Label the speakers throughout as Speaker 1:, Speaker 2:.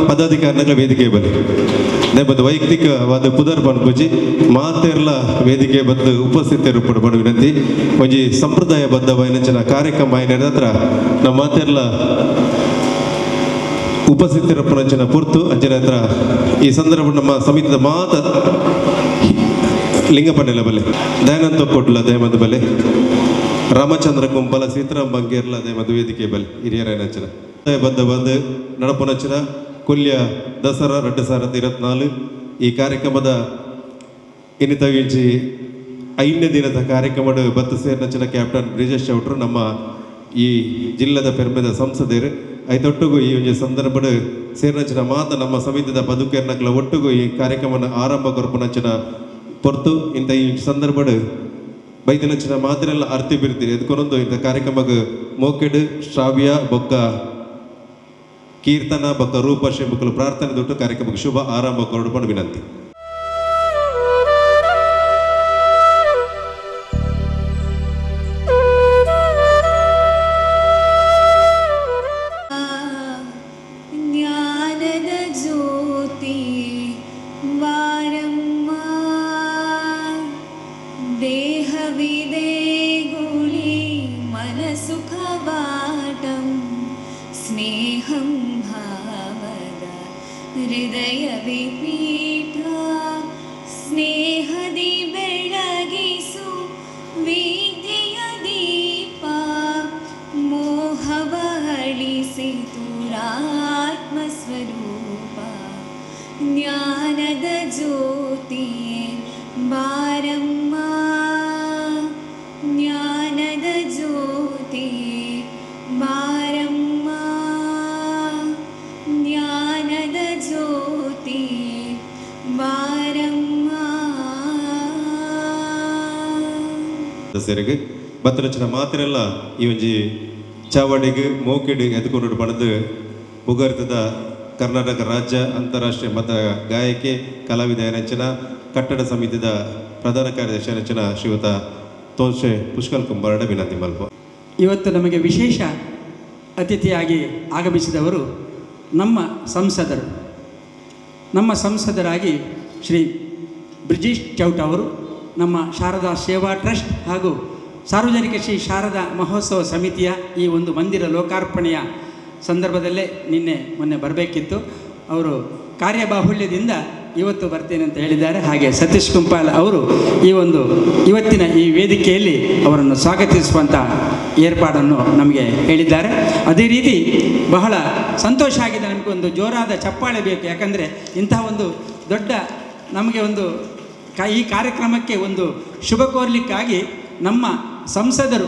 Speaker 1: ಪದಾಧಿಕಾರಿಗಳ ವೇದಿಕೆ ಬಲಿ ನೇಪದ ವೈಯಕ್ತಿಕವಾದ ಪುದರ್ ಪನ್ಪುಜಿ ಮಾತೆರ್ಲ ವೇದಿಕೆ ಬಂದು ಉಪಸ್ಥಿತರು ಪಡ ವಿನಂತಿ. ಒಂಜಿ ಸಂಪ್ರದಾಯಬದ್ಧವಾಯಿನಂಚಿನ ಕಾರ್ಯಕ್ರಮ ಆಯಿನ ಹತ್ರ ನಮ್ಮ ಮಾತೆರ್ಲ ಉಪಸ್ಥಿತರಪ್ಪನಂಚಿನ ಪೊರ್ತು ಅಂಚಿನ ಹತ್ರ ಈ ಸಂದರ್ಭ ನಮ್ಮ ಸಮಿತಿದ ಮಾತ ಲಿಂಗಪಣ್ಣೆಲ ಬಲೆ ದಯಾನಂದ ಕೊಟ್ಲ ದಯಮದ ಬಲೆ ರಾಮಚಂದ್ರ ಕುಂಪಲ ಸೀತಾರಾಮ್ ಬಂಗೇರ್ಲ ದಯಮದ ವೇದಿಕೆ ಬಲೆ ಹಿರಿಯರಾಯನಂಚಿನ ಬದ್ಧ ಬಂದು ನಡಪನಂಚಿನ ಕೊಲ್ಯ ದಸರಾ 2024 ಈ ಕಾರ್ಯಕ್ರಮದ ಇನ್ನಿತವಿಂಚಿ 5ನೇ ದಿನದ ಕಾರ್ಯಕ್ರಮದ ಬತ್ತು ಸೇರಿನಂಚಿನ ಕ್ಯಾಪ್ಟನ್ ಬ್ರಿಜೇಶ್ ಚೌಟ್ರು ನಮ್ಮ ಈ ಜಿಲ್ಲೆದ ಪೆರ್ಮೆದ ಸಂಸದರು ಐತೊಟ್ಟುಗು ಈ ಒಂಜಿ ಸಂದರ್ಭಡ್ ಸೇರಿನಂಚಿನ ಮಾತ ನಮ್ಮ ಸಮಿತಿದ ಪದುಕೆರ್ನಕ್ಲ ಒಟ್ಟುಗು ಈ ಕಾರ್ಯಕ್ರಮನ ಆರಂಭ ಕೊರ್ಪುನಂಚಿನ ಪೊರ್ತು ಇಂಥ ಈ ಸಂದರ್ಭಡ್ ಬೈದಿನಂಚಿನ ಮಾತ್ರೆಲ್ಲ ಅರ್ತಿ ಬಿರ್ತಿರಿ ಎದ್ಕೊನೊಂದು ಇಂಥ ಕಾರ್ಯಕ್ರಮಕ್ಕೆ ಮೋಕೆಡ್ ಶ್ರಾವ್ಯ ಬೊಕ್ಕ ಕೀರ್ತನ ಬೊಕ್ಕ ರೂಪ ಶಿಂಬುಕಲು ಪ್ರಾರ್ಥನೆ ದೊಟ್ಟು ಕಾರ್ಯಕ್ರಮಕ್ಕೆ ಶುಭ ಆರಂಭ ಕೊರಡು ವಿನಂತಿ.
Speaker 2: ಜ್ಞಾನದ ಜ್ಯೋತಿ ಬಾರಮ್ಮ ದೇಹವಿದೆ ಗುಳಿ ಮನಸುಖವಾಟಂ ಸ್ನೇಹಂ ಭಾವದ ಹೃದಯವೇ ಪೀಠ, ಸ್ನೇಹದಿ ಬೆಳಗಿಸು ವಿದ್ಯೆಯ ದೀಪ, ಮೋಹವ ಅಳಿಸಿತು ಆತ್ಮಸ್ವರೂಪ, ಜ್ಞಾನದ ಜ್ಯೋತಿಯೇ ಬಾರಮ್ಮ, ಜ್ಞಾನದ ಜ್ಯೋತಿಯೇ ಬಾರಮ್ಮ, ಜ್ಞಾನದ ಜ್ಯೋತಿಯೇ ಬಾರಮ್ಮ.
Speaker 1: ಸದಸ್ಯರಿಗೆ ಬತ್ತರಚನ ಮಾತ್ರೆಲ್ಲ ಈ ಒಂಜಿ ಚಾವಡಿಗೆ ಮೋಕೆಡ್ ಎದ್ಕೊಂಡು ಪಡೆದು ಪುಗರ್ತದ ಕರ್ನಾಟಕ ರಾಜ್ಯ ಅಂತಾರಾಷ್ಟ್ರೀಯ ಮತ ಗಾಯಕಿ ಕಲಾವಿದ ನಂಚಿನ ಕಟ್ಟಡ ಸಮಿತಿದ ಪ್ರಧಾನ ಕಾರ್ಯದರ್ಶಿ ನಂಚಿನ ಶ್ರೀಯುತ ತೋನ್ಸೆ ಪುಷ್ಕಲ್ ಕುಂಬಾರಡ ವಿನಂತಿ ಮಲ್ಪ.
Speaker 3: ಇವತ್ತು ನಮಗೆ ವಿಶೇಷ ಅತಿಥಿಯಾಗಿ ಆಗಮಿಸಿದವರು ನಮ್ಮ ಸಂಸದರು. ನಮ್ಮ ಸಂಸದರಾಗಿ ಶ್ರೀ ಬ್ರಿಜೇಶ್ ಚೌಟ ಅವರು ನಮ್ಮ ಶಾರದಾ ಸೇವಾ ಟ್ರಸ್ಟ್ ಹಾಗೂ ಸಾರ್ವಜನಿಕ ಶ್ರೀ ಶಾರದಾ ಮಹೋತ್ಸವ ಸಮಿತಿಯ ಈ ಒಂದು ಮಂದಿರ ಲೋಕಾರ್ಪಣೆಯ ಸಂದರ್ಭದಲ್ಲೇ ನಿನ್ನೆ ಮೊನ್ನೆ ಬರಬೇಕಿತ್ತು. ಅವರು ಕಾರ್ಯಬಾಹುಳ್ಯದಿಂದ ಇವತ್ತು ಬರ್ತೇನೆ ಅಂತ ಹೇಳಿದ್ದಾರೆ. ಹಾಗೆ ಸತೀಶ್ ಕುಂಪಾಲ್ ಅವರು ಈ ಒಂದು ಇವತ್ತಿನ ಈ ವೇದಿಕೆಯಲ್ಲಿ ಅವರನ್ನು ಸ್ವಾಗತಿಸುವಂಥ ಏರ್ಪಾಡನ್ನು ನಮಗೆ ಹೇಳಿದ್ದಾರೆ. ಅದೇ ರೀತಿ ಬಹಳ ಸಂತೋಷ ಆಗಿದೆ. ನಮಗೆ ಒಂದು ಜೋರಾದ ಚಪ್ಪಾಳೆ ಬೇಕು. ಯಾಕಂದರೆ ಇಂತಹ ಒಂದು ದೊಡ್ಡ ನಮಗೆ ಒಂದು ಈ ಕಾರ್ಯಕ್ರಮಕ್ಕೆ ಒಂದು ಶುಭ ಕೋರಲಿಕ್ಕಾಗಿ ನಮ್ಮ ಸಂಸದರು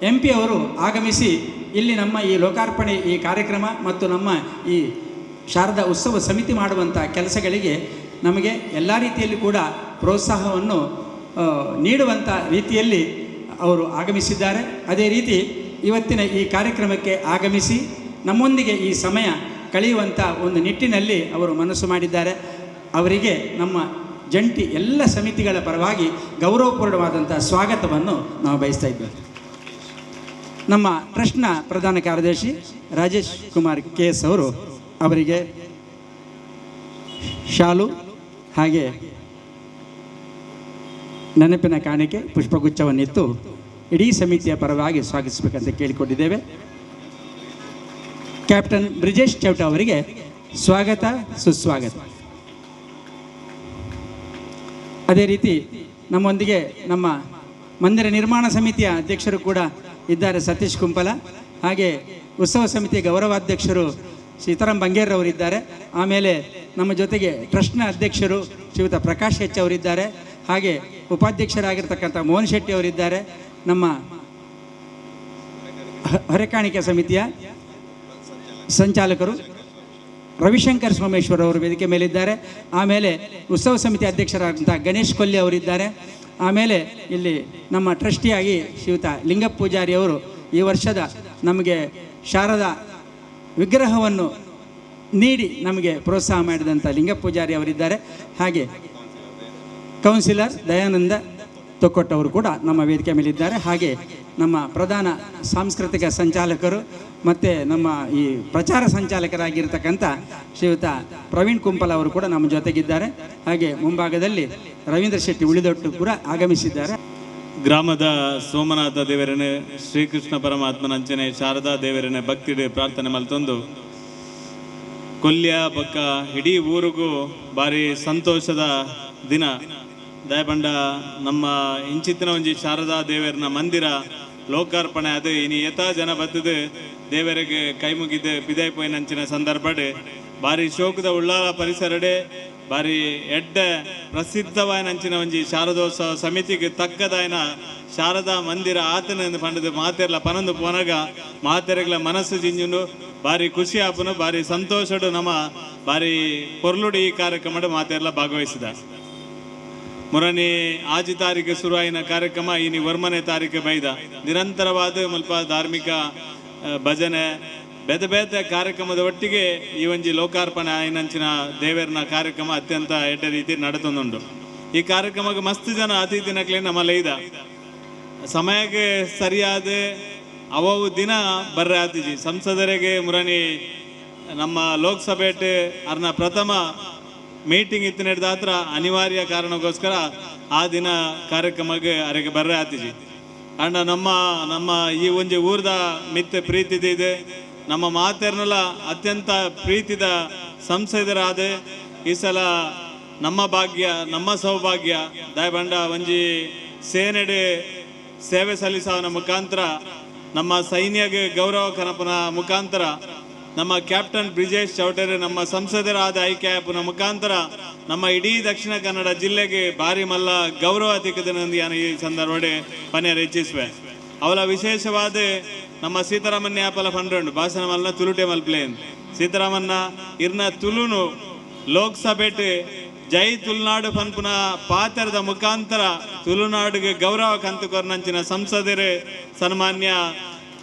Speaker 3: ಎಂ ಪಿ ಅವರು ಆಗಮಿಸಿ ಇಲ್ಲಿ ನಮ್ಮ ಈ ಲೋಕಾರ್ಪಣೆ ಈ ಕಾರ್ಯಕ್ರಮ ಮತ್ತು ನಮ್ಮ ಈ ಶಾರದಾ ಉತ್ಸವ ಸಮಿತಿ ಮಾಡುವಂಥ ಕೆಲಸಗಳಿಗೆ ನಮಗೆ ಎಲ್ಲ ರೀತಿಯಲ್ಲಿ ಕೂಡ ಪ್ರೋತ್ಸಾಹವನ್ನು ನೀಡುವಂಥ ರೀತಿಯಲ್ಲಿ ಅವರು ಆಗಮಿಸಿದ್ದಾರೆ. ಅದೇ ರೀತಿ ಇವತ್ತಿನ ಈ ಕಾರ್ಯಕ್ರಮಕ್ಕೆ ಆಗಮಿಸಿ ನಮ್ಮೊಂದಿಗೆ ಈ ಸಮಯ ಕಳೆಯುವಂಥ ಒಂದು ನಿಟ್ಟಿನಲ್ಲಿ ಅವರು ಮನಸ್ಸು ಮಾಡಿದ್ದಾರೆ. ಅವರಿಗೆ ನಮ್ಮ ಜಂಟಿ ಎಲ್ಲ ಸಮಿತಿಗಳ ಪರವಾಗಿ ಗೌರವಪೂರ್ಣವಾದಂಥ ಸ್ವಾಗತವನ್ನು ನಾವು ಬಯಸ್ತಾ ಇದ್ದೇವೆ. ನಮ್ಮ ಟ್ರಸ್ಟ್ನ ಪ್ರಧಾನ ಕಾರ್ಯದರ್ಶಿ ರಾಜೇಶ್ ಕುಮಾರ್ ಕೆ ಎಸ್ ಅವರು ಅವರಿಗೆ ಶಾಲು ಹಾಗೆ ನೆನಪಿನ ಕಾಣಿಕೆ ಪುಷ್ಪಗುಚ್ಛವನ್ನಿತ್ತು ಇಡೀ ಸಮಿತಿಯ ಪರವಾಗಿ ಸ್ವಾಗತಿಸಬೇಕಂತ ಕೇಳಿಕೊಂಡಿದ್ದೇವೆ. ಕ್ಯಾಪ್ಟನ್ ಬ್ರಿಜೇಶ್ ಚೌಟ ಅವರಿಗೆ ಸ್ವಾಗತ, ಸುಸ್ವಾಗತ. ಅದೇ ರೀತಿ ನಮ್ಮೊಂದಿಗೆ ನಮ್ಮ ಮಂದಿರ ನಿರ್ಮಾಣ ಸಮಿತಿಯ ಅಧ್ಯಕ್ಷರು ಕೂಡ ಇದ್ದಾರೆ, ಸತೀಶ್ ಕುಂಪಲ. ಹಾಗೆ ಉತ್ಸವ ಸಮಿತಿಯ ಗೌರವಾಧ್ಯಕ್ಷರು ಸೀತಾರಾಮ್ ಬಂಗೇರ್ರವರಿದ್ದಾರೆ. ಆಮೇಲೆ ನಮ್ಮ ಜೊತೆಗೆ ಟ್ರಸ್ಟ್ನ ಅಧ್ಯಕ್ಷರು ಶ್ರೀಯುತ ಪ್ರಕಾಶ್ ಹೆಚ್ ಅವರಿದ್ದಾರೆ. ಹಾಗೆ ಉಪಾಧ್ಯಕ್ಷರಾಗಿರ್ತಕ್ಕಂಥ ಮೋಹನ್ ಶೆಟ್ಟಿ ಅವರಿದ್ದಾರೆ. ನಮ್ಮ ಹೊರೆಕಾಣಿಕೆ ಸಮಿತಿಯ ಸಂಚಾಲಕರು ರವಿಶಂಕರ್ ಸೋಮೇಶ್ವರ್ ಅವರು ವೇದಿಕೆ ಮೇಲಿದ್ದಾರೆ. ಆಮೇಲೆ ಉತ್ಸವ ಸಮಿತಿ ಅಧ್ಯಕ್ಷರಾದಂಥ ಗಣೇಶ್ ಕೊಲ್ಲಿ ಅವರಿದ್ದಾರೆ. ಆಮೇಲೆ ಇಲ್ಲಿ ನಮ್ಮ ಟ್ರಸ್ಟಿಯಾಗಿ ಶ್ರೀಯುತ ಲಿಂಗಪ್ಪ ಪೂಜಾರಿ ಅವರು ಈ ವರ್ಷದ ನಮಗೆ ಶಾರದಾ ವಿಗ್ರಹವನ್ನು ನೀಡಿ ನಮಗೆ ಪ್ರೋತ್ಸಾಹ ಮಾಡಿದಂಥ ಲಿಂಗಪ್ಪ ಪೂಜಾರಿ ಅವರಿದ್ದಾರೆ. ಹಾಗೆ ಕೌನ್ಸಿಲರ್ ದಯಾನಂದ ತೊಕ್ಕೊಟ್ಟು ಅವರು ಕೂಡ ನಮ್ಮ ವೇದಿಕೆ ಮೇಲಿದ್ದಾರೆ. ಹಾಗೆ ನಮ್ಮ ಪ್ರಧಾನ ಸಾಂಸ್ಕೃತಿಕ ಸಂಚಾಲಕರು ಮತ್ತು ನಮ್ಮ ಈ ಪ್ರಚಾರ ಸಂಚಾಲಕರಾಗಿರ್ತಕ್ಕಂಥ ಶ್ರೀಯುತ ಪ್ರವೀಣ್ ಕುಂಪಲ್ ಅವರು ಕೂಡ ನಮ್ಮ ಜೊತೆಗಿದ್ದಾರೆ. ಹಾಗೆ ಮುಂಭಾಗದಲ್ಲಿ ರವೀಂದ್ರ ಶೆಟ್ಟಿ ಉಳಿದೊಟ್ಟು ಕೂಡ ಆಗಮಿಸಿದ್ದಾರೆ.
Speaker 4: ಗ್ರಾಮದ ಸೋಮನಾಥ ದೇವರನೆ, ಶ್ರೀಕೃಷ್ಣ ಪರಮಾತ್ಮನ ಅಂಚನೆ ಶಾರದಾ ದೇವರನೆ ಭಕ್ತಿಡೆ ಪ್ರಾರ್ಥನೆ ಮಲ್ತೊಂದು ಕೊಲ್ಯ ಪಕ್ಕ ಇಡೀ ಊರಿಗೂ ಭಾರಿ ಸಂತೋಷದ ದಿನ. ದಯಪಂಡ ನಮ್ಮ ಇಂಚಿತ್ತಿನ ಒಂಜಿ ಶಾರದಾ ದೇವರನ ಮಂದಿರ ಲೋಕಾರ್ಪಣೆ ಅದು ಇನಿ ಯಥಾ ಜನ ಬತ್ತದು ದೇವರಿಗೆ ಕೈ ಮುಗಿದು ಪಿದಾಯಿ ಪೋಯಿನಂಚಿನ ಸಂದರ್ಭಡ್ ಭಾರಿ ಶೋಕದ ಉಳ್ಳಾಲ ಪರಿಸರಡೆ ಭಾರಿ ಎಡ್ಡೆ ಪ್ರಸಿದ್ಧವಾಯಿನಂಚಿನ ಒಂಜಿ ಶಾರದೋತ್ಸವ ಸಮಿತಿಗೆ ತಕ್ಕದಾಯನ ಶಾರದಾ ಮಂದಿರ ಆತನ ಪಂಡದು ಮಾತೆರ್ಲ ಪನೊಂದು ಪೋನಗ ಮಾತೆರೆಗ್ಲ ಮನಸ್ಸು ಜಿಂಜುಂಡು ಭಾರಿ ಖುಷಿ ಆಪುನು, ಭಾರಿ ಸಂತೋಷಡು ನಮ್ಮ ಭಾರಿ ಪೊರ್ಲುಡು ಈ ಕಾರ್ಯಕ್ರಮಡು ಮಾತೆರ್ಲ ಭಾಗವಹಿಸಿದ. ಮುರನಿ ಆಜಿ ತಾರೀಕು ಶುರುವಾಯಿನ ಕಾರ್ಯಕ್ರಮ ಇನಿ ವರ್ಮನೆ ತಾರೀಕು ಬೈದ ನಿರಂತರವಾದ ಮುಲ್ಪ ಧಾರ್ಮಿಕ ಭಜನೆ ಬೇತೆ ಬೇತೆ ಕಾರ್ಯಕ್ರಮದ ಒಟ್ಟಿಗೆ ಈ ಒಂಜಿ ಲೋಕಾರ್ಪಣೆ ಆಯಿನಂಚಿನ ದೇವರನ ಕಾರ್ಯಕ್ರಮ ಅತ್ಯಂತ ಎಡ್ಡೆ ರೀತಿ ನಡೆತೊಂದುಂಡು. ಈ ಕಾರ್ಯಕ್ರಮಕ್ಕೆ ಮಸ್ತ್ ಜನ ಅತಿಥಿ ನಕ್ಲೆ ನಮ್ಮ ಲೈದ ಸಮಯಕ್ಕೆ ಸರಿಯಾದ ಅವವು ದಿನ ಬರ್ರೆ ಆತಿಜಿ. ಸಂಸದರಿಗೆ ಮುರನಿ ನಮ್ಮ ಲೋಕಸಭೆ ಅರ್ನ ಪ್ರಥಮ ಮೀಟಿಂಗ್ ಇತ್ತು ನಡೆದಾತ್ರ ಅನಿವಾರ್ಯ ಕಾರಣಕ್ಕೋಸ್ಕರ ಆ ದಿನ ಕಾರ್ಯಕ್ರಮಕ್ಕೆ ಅರೆಗೆ ಬರ್ರೆ ಆತಿಜಿ. ಅಂಡ ನಮ್ಮ ನಮ್ಮ ಈ ಒಂಜಿ ಊರ್ದ ಮಿತ್ತ ಪ್ರೀತಿದ ಇದೆ, ನಮ್ಮ ಮಾತೆರ್ನಲ ಅತ್ಯಂತ ಪ್ರೀತಿದ ಸಂಸದರಾದ ಈ ಸಲ ನಮ್ಮ ಭಾಗ್ಯ ನಮ್ಮ ಸೌಭಾಗ್ಯ ದಾಯಬಂಡ ಒಂಜಿ ಸೇನೆಡೆ ಸೇವೆ ಸಲ್ಲಿಸವನ ಮುಖಾಂತರ ನಮ್ಮ ಸೈನ್ಯಗೆ ಗೌರವ ಕನಪನ ಮುಖಾಂತರ ನಮ್ಮ ಕ್ಯಾಪ್ಟನ್ ಬ್ರಿಜೇಶ್ ಚೌಟರಿ ನಮ್ಮ ಸಂಸದರಾದ ಆಯ್ಕೆ ಆಪುನ ಮುಖಾಂತರ ನಮ್ಮ ಇಡೀ ದಕ್ಷಿಣ ಕನ್ನಡ ಜಿಲ್ಲೆಗೆ ಭಾರಿ ಮಲ್ಲ ಗೌರವ ತಿಕ್ಕದನಂದು ಈ ಸಂದರ್ಭಡೆ ಪನ್ಯರ ಇಚ್ಛಿಸುವೆ. ಅವಲ ವಿಶೇಷವಾದ ನಮ್ಮ ಸೀತಾರಾಮನ್ಯ ಆಪಲ ಫಂಡ್ರಂಡು ಭಾಷಣ ಮಲ್ಲ ತುಳುಟೆ ಮಲ್ಪ್ಲೇನ್ ಸೀತಾರಾಮನ್ನ ಇರ್ನ ತುಳುನು ಲೋಕಸಭೆಟ್ ಜೈ ತುಳುನಾಡು ಪನ್ಪುನ ಪಾತ್ರದ ಮುಖಾಂತರ ತುಳುನಾಡಿಗೆ ಗೌರವ ಕಂತುಕೊರ್ನಂಚಿನ ಸಂಸದರು ಸನ್ಮಾನ್ಯ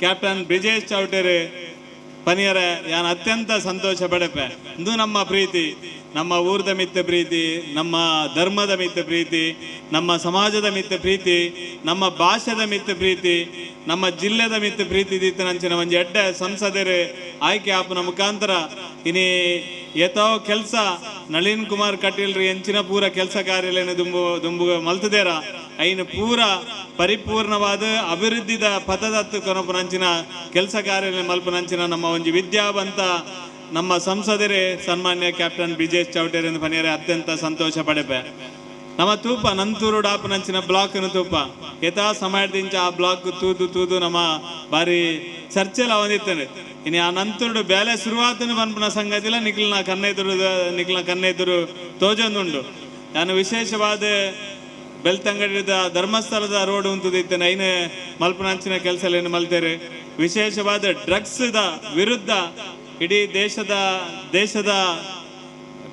Speaker 4: ಕ್ಯಾಪ್ಟನ್ ಬ್ರಿಜೇಶ್ ಚೌಟರಿ ಪನಿಯರ ಯಾನ್ ಅತ್ಯಂತ ಸಂತೋಷ ಪಡೆಪೆ. ಇಂದು ನಮ್ಮ ಪ್ರೀತಿ, ನಮ್ಮ ಊರದ ಮಿತ್ತ ಪ್ರೀತಿ, ನಮ್ಮ ಧರ್ಮದ ಮಿತ್ತ ಪ್ರೀತಿ, ನಮ್ಮ ಸಮಾಜದ ಮಿತ್ತ ಪ್ರೀತಿ, ನಮ್ಮ ಭಾಷೆದ ಮಿತ್ತ ಪ್ರೀತಿ, ನಮ್ಮ ಜಿಲ್ಲೆದ ಮಿತ್ತ ಪ್ರೀತಿ ದೀತನಂಚಿನ ಒಂಜಿ ಎಡ್ಡೆ ಸಂಸದರು ಆಯ್ಕೆ ಆಪುನ ಮುಖಾಂತರ ಇನಿ ಏತೋ ಕೆಲಸ ನಳಿನ್ ಕುಮಾರ್ ಕಟೀಲ್ರಿ ಎಂಚಿನ ಪೂರ ಕೆಲಸ ಕಾರ್ಯಲೇನು ದುಂಬು ದುಂಬು ಮಲ್ತದೇರ ಐನು ಪೂರ ಪರಿಪೂರ್ಣವಾದ ಅಭಿವೃದ್ಧಿದ ಪಥದತ್ತು ಕೊನಪುನಂಚಿನ ಕೆಲಸ ಕಾರ್ಯ ಮಲ್ಪುನಂಚಿನ ನಮ್ಮ ಒಂಜಿ ವಿದ್ಯಾವಂತ ನಮ್ಮ ಸಂಸದರೇ ಸನ್ಮಾನ್ಯ ಕ್ಯಾಪ್ಟನ್ ಬ್ರಿಜೇಶ್ ಚೌಟೇರ್ ಎಂದು ಪನಿಯರೆ ಅತ್ಯಂತ ಸಂತೋಷ ಪಡೆಪೆ. ನಮ್ಮ ತೂಪ ನಂತೂರು ಡಾಪುನಂಚಿನ ಬ್ಲಾಕ್ನು ತೂಪ ಯಥಾ ಸಮಯದಿಂಚ ಆ ಬ್ಲಾಕ್ ತೂದು ತೂದು ನಮ್ಮ ಬಾರಿ ಚರ್ಚೆಲ ಒಂದಿತ್ತೇನೆ. ಇನ್ನು ಆ ನಂತೂರುಡು ಬೇಲೆ ಶುರುವಾತನು ಪನ್ಪುನ ಸಂಗತಿಲ ನಿಖಿಲ್ನ ಕಣ್ಣೆದುರು ನಿಖಿಲ್ನ ಕಣ್ಣೆದುರು ತೋಜೊಂದುಂಡು. ನಾನು ವಿಶೇಷವಾದ ಬೆಳ್ತಂಗಡಿದ ಧರ್ಮಸ್ಥಳದ ರೋಡ್ ಉಂತುದಿತ್ತೇನೆ ಐನು ಮಲ್ಪನಂಚಿನ ಕೆಲಸ ಮಲ್ತೇರೆ. ವಿಶೇಷವಾದ ಡ್ರಗ್ಸ್ದ ವಿರುದ್ಧ ಇಡೀ ದೇಶದ ದೇಶದ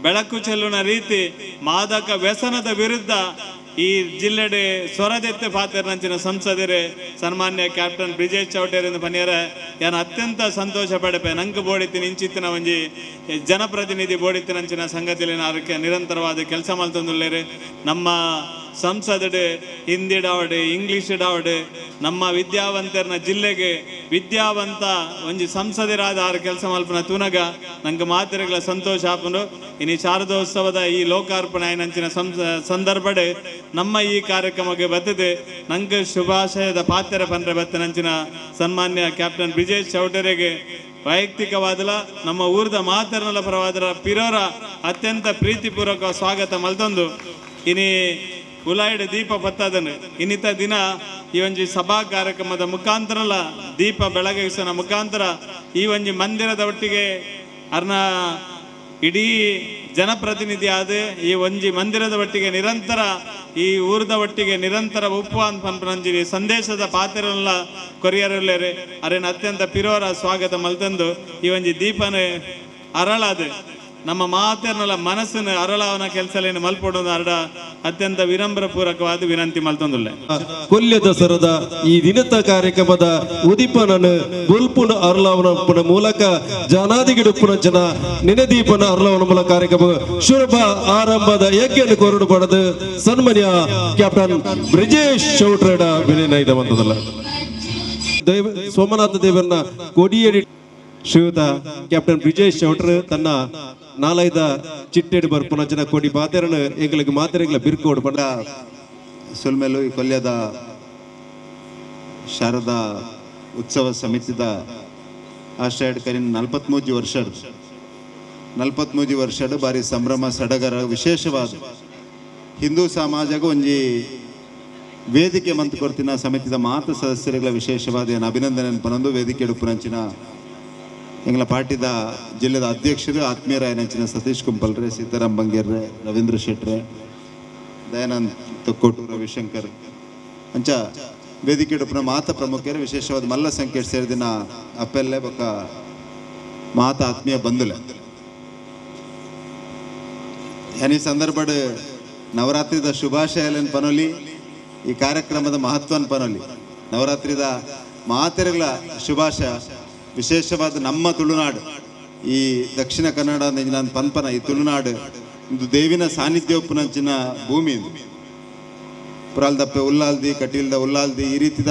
Speaker 4: ಬೆಳಕು ಚೆಲ್ಲುನ ರೀತಿ ಮಾದಕ ವ್ಯಸನದ ವಿರುದ್ಧ ಈ ಜಿಲ್ಲೆಡೆ ಸ್ವರದೆತ್ತೆ ಪಾತ್ರನಂಚಿನ ಸಂಸದರೆ ಸನ್ಮಾನ್ಯ ಕ್ಯಾಪ್ಟನ್ ಬ್ರಿಜೇಶ್ ಚೌಟೇರ್ ಎಂದು ಪನಿಯರ ಯಾನ್ ಅತ್ಯಂತ ಸಂತೋಷ ಪಡೆಪೆ. ನಂಗೆ ಬೋಡಿತ್ತಿನ ಇಂಚಿತ್ತಿನ ಒಂಜಿ ಜನಪ್ರತಿನಿಧಿ ಬೋಡಿತ್ತಿನಂಚಿನ ಸಂಗತಿಲಿನ ಅದಕ್ಕೆ ನಿರಂತರವಾದ ಕೆಲಸ ಮಲ್ತೊಂದುಲ್ಲೇರು. ನಮ್ಮ ಸಂಸದಡೆ ಹಿಂದಿ ಡಾವಡೆ ಇಂಗ್ಲೀಷ್ ಡಾವಡೆ ನಮ್ಮ ವಿದ್ಯಾವಂತರನ ಜಿಲ್ಲೆಗೆ ವಿದ್ಯಾವಂತ ಒಂಜಿ ಸಂಸದರಾದ ಆರು ಕೆಲಸ ಮಲ್ಪನ ತೂನಗ ನಂಗೆ ಮಾತೆರೆಗಳ ಸಂತೋಷ ಆಪುಂಡು. ಇನಿ ಶಾರದೋತ್ಸವದ ಈ ಲೋಕಾರ್ಪಣೆ ಆಯ್ನಂಚಿನ ಸಂದರ್ಭಡೆ ನಮ್ಮ ಈ ಕಾರ್ಯಕ್ರಮಕ್ಕೆ ಬತ್ತದೆ ನಂಗೆ ಶುಭಾಶಯದ ಪಾತ್ರೆ ಪಂಡ್ರೆ ಬತ್ತನಂಚಿನ ಸನ್ಮಾನ್ಯ ಕ್ಯಾಪ್ಟನ್ ಬ್ರಿಜೇಶ್ ಚೌಟರಿಗೆ ವೈಯಕ್ತಿಕವಾದಲ ನಮ್ಮ ಊರದ ಮಾತರನಲ ಪರವಾದರ ಪಿರೋರ ಅತ್ಯಂತ ಪ್ರೀತಿಪೂರ್ವಕ ಸ್ವಾಗತ ಮಲ್ತೊಂದು ಇನಿ ಉಲಾಯಿಡ್ ದೀಪ ಪತ್ತದನು ಇನ್ನಿತ ದಿನ ಈ ಒಂಜಿ ಸಭಾ ಕಾರ್ಯಕ್ರಮದ ಮುಖಾಂತರಲ ದೀಪ ಬೆಳಗಿಸನ ಮುಖಾಂತರ ಈ ಒಂಜಿ ಮಂದಿರದ ಒಟ್ಟಿಗೆ ಅರ್ನ ಇಡೀ ಜನಪ್ರತಿನಿಧಿ ಆದ ಈ ಒಂಜಿ ಮಂದಿರದ ಒಟ್ಟಿಗೆ ನಿರಂತರ ಈ ಊರದ ಒಟ್ಟಿಗೆ ನಿರಂತರ ಉಪ್ಪು ಅಂತ ಪನ್ಪನಂಜಿನಿ ಸಂದೇಶದ ಪಾತ್ರನೆಲ್ಲ ಕೊರಿಯರುಲ್ಲೇರೆ ಅರೇನ ಅತ್ಯಂತ ಪಿರೋರ ಸ್ವಾಗತ ಮಲ್ತಂದು ಈ ಒಂಜಿ ದೀಪನ ಅರಳಾದ ನಮ್ಮ ಮಾತೆರ್ನಲ್ಲ ಮನಸ್ಸನ್ನು ಅರಳಾವನ ಕೆಲಸಲೇನು ಮಲ್ಪೊಡೋದು ಅರಡ ಅತ್ಯಂತ ವಿನಮ್ರ ಪೂರಕವಾದ ವಿನಂತಿ ಮಲ್ತೊಂದುಲ್ಲೆ.
Speaker 1: ಕೊಲ್ಯ ದಸರದ ಈ ದಿನದ ಕಾರ್ಯಕ್ರಮದ ಉದಿಪನನು ಬೊಲ್ಪುನ ಅರಳವನ ಮೂಲಕ ಜನಾದಿಗಿಡುಪ್ಪುನ ಜನ ನೆನೆದೀಪನ ಅರಳವನ ಮೂಲಕ ಕಾರ್ಯಕ್ರಮ ಶುಭ ಆರಂಭದ ಯಜ್ಞ ಕೊರಡು ಪಡೆದು ಸನ್ಮಾನ್ಯ ಕ್ಯಾಪ್ಟನ್ ಬ್ರಿಜೇಶ್ ಚೌಟ್ರೇಡ ವಿನಯ ಬಂದದಲ್ಲ. ಸೋಮನಾಥ ದೇವರನ್ನ ಕೊಡಿಯಡಿ ಶ್ರೀಯುತ ಕ್ಯಾಪ್ಟನ್ ಬ್ರಿಜೇಶ್ ಚೌಟ್ರ್ ತನ್ನ ನಾಲೈದ ಚಿಟ್ಟೆಡ್ ಬರ್ಪುನ ಜನ ಕೊಡಿ ಪಾತೆರನು ಎಂಗಳಿಗೆ ಮಾತೆರೆಗಳ ಬಿರ್ಕೋಡು ಪಂಡ.
Speaker 5: ಸುಲ್ಮೆಲು ಈ ಕೊಲ್ಯದ ಶಾರದಾ ಉತ್ಸವ ಸಮಿತಿದ ಆಶ್ರಯ ಕರಿನ 43 ವರ್ಷ 43 ವರ್ಷದ ಬಾರಿ ಸಂಭ್ರಮ ಸಡಗರ ವಿಶೇಷವಾದ ಹಿಂದೂ ಸಮಾಜಕ್ಕೆ ಒಂಜಿ ವೇದಿಕೆ ಮಂತ್ ಕೊರ್ತಿನ ಸಮಿತಿದ ಮಾತು ಸದಸ್ಯರುಗಳ ವಿಶೇಷವಾದ ಏನು ಅಭಿನಂದನೆ ಪನೊಂದು ವೇದಿಕೆ ಉಡುಪುನಂಚಿನ ಎಂಗ್ಲ ಪಾರ್ಟಿದ ಜಿಲ್ಲೆದ ಅಧ್ಯಕ್ಷರು ಆತ್ಮೀಯರಾಯನಂಚಿನ ಸತೀಶ್ ಕುಂಪಲ್ರೆ, ಸೀತಾರಾಮ್ ಬಂಗೇರ್ರೆ, ರವೀಂದ್ರ ಶೆಟ್ರೆ, ದಯಾನಂದ್ ತೊಕ್ಕೋಟು, ರವಿಶಂಕರ್ ಅಂಚ ವೇದಿಕೆ ಉಡುಪುನ ಮಾತ ಪ್ರಮುಖರು ವಿಶೇಷವಾದ ಮಲ್ಲ ಸಂಖ್ಯೆ ಸೇರಿದಿನ ಅಪ್ಪೆಲ್ಲೆ ಬೊಕ್ಕ ಮಾತ ಆತ್ಮೀಯ ಬಂಧುಲೆ. ಈ ಸಂದರ್ಭಡ್ ನವರಾತ್ರಿದ ಶುಭಾಶಯಲನ್ ಪನೊಲಿ, ಈ ಕಾರ್ಯಕ್ರಮದ ಮಹತ್ವನ್ ಪನೊಲಿ, ನವರಾತ್ರಿದ ಮಾತೆರೆಗಳ ಶುಭಾಶಯ. ವಿಶೇಷವಾದ ನಮ್ಮ ತುಳುನಾಡು ಈ ದಕ್ಷಿಣ ಕನ್ನಡ ನಾನು ಪನ್ಪನ ಈ ತುಳುನಾಡು ಇದು ದೇವಿನ ಸಾನ್ನಿಧ್ಯ ಉಪ್ಪುನಂಚಿನ ಭೂಮಿ ಇದು. ಪುರಾಲ್ದಪ್ಪೆ ಉಲ್ಲಾಲ್ದಿ, ಕಟೀಲ್ದ ಉಲ್ಲಾಲ್ದಿ ಈ ರೀತಿದ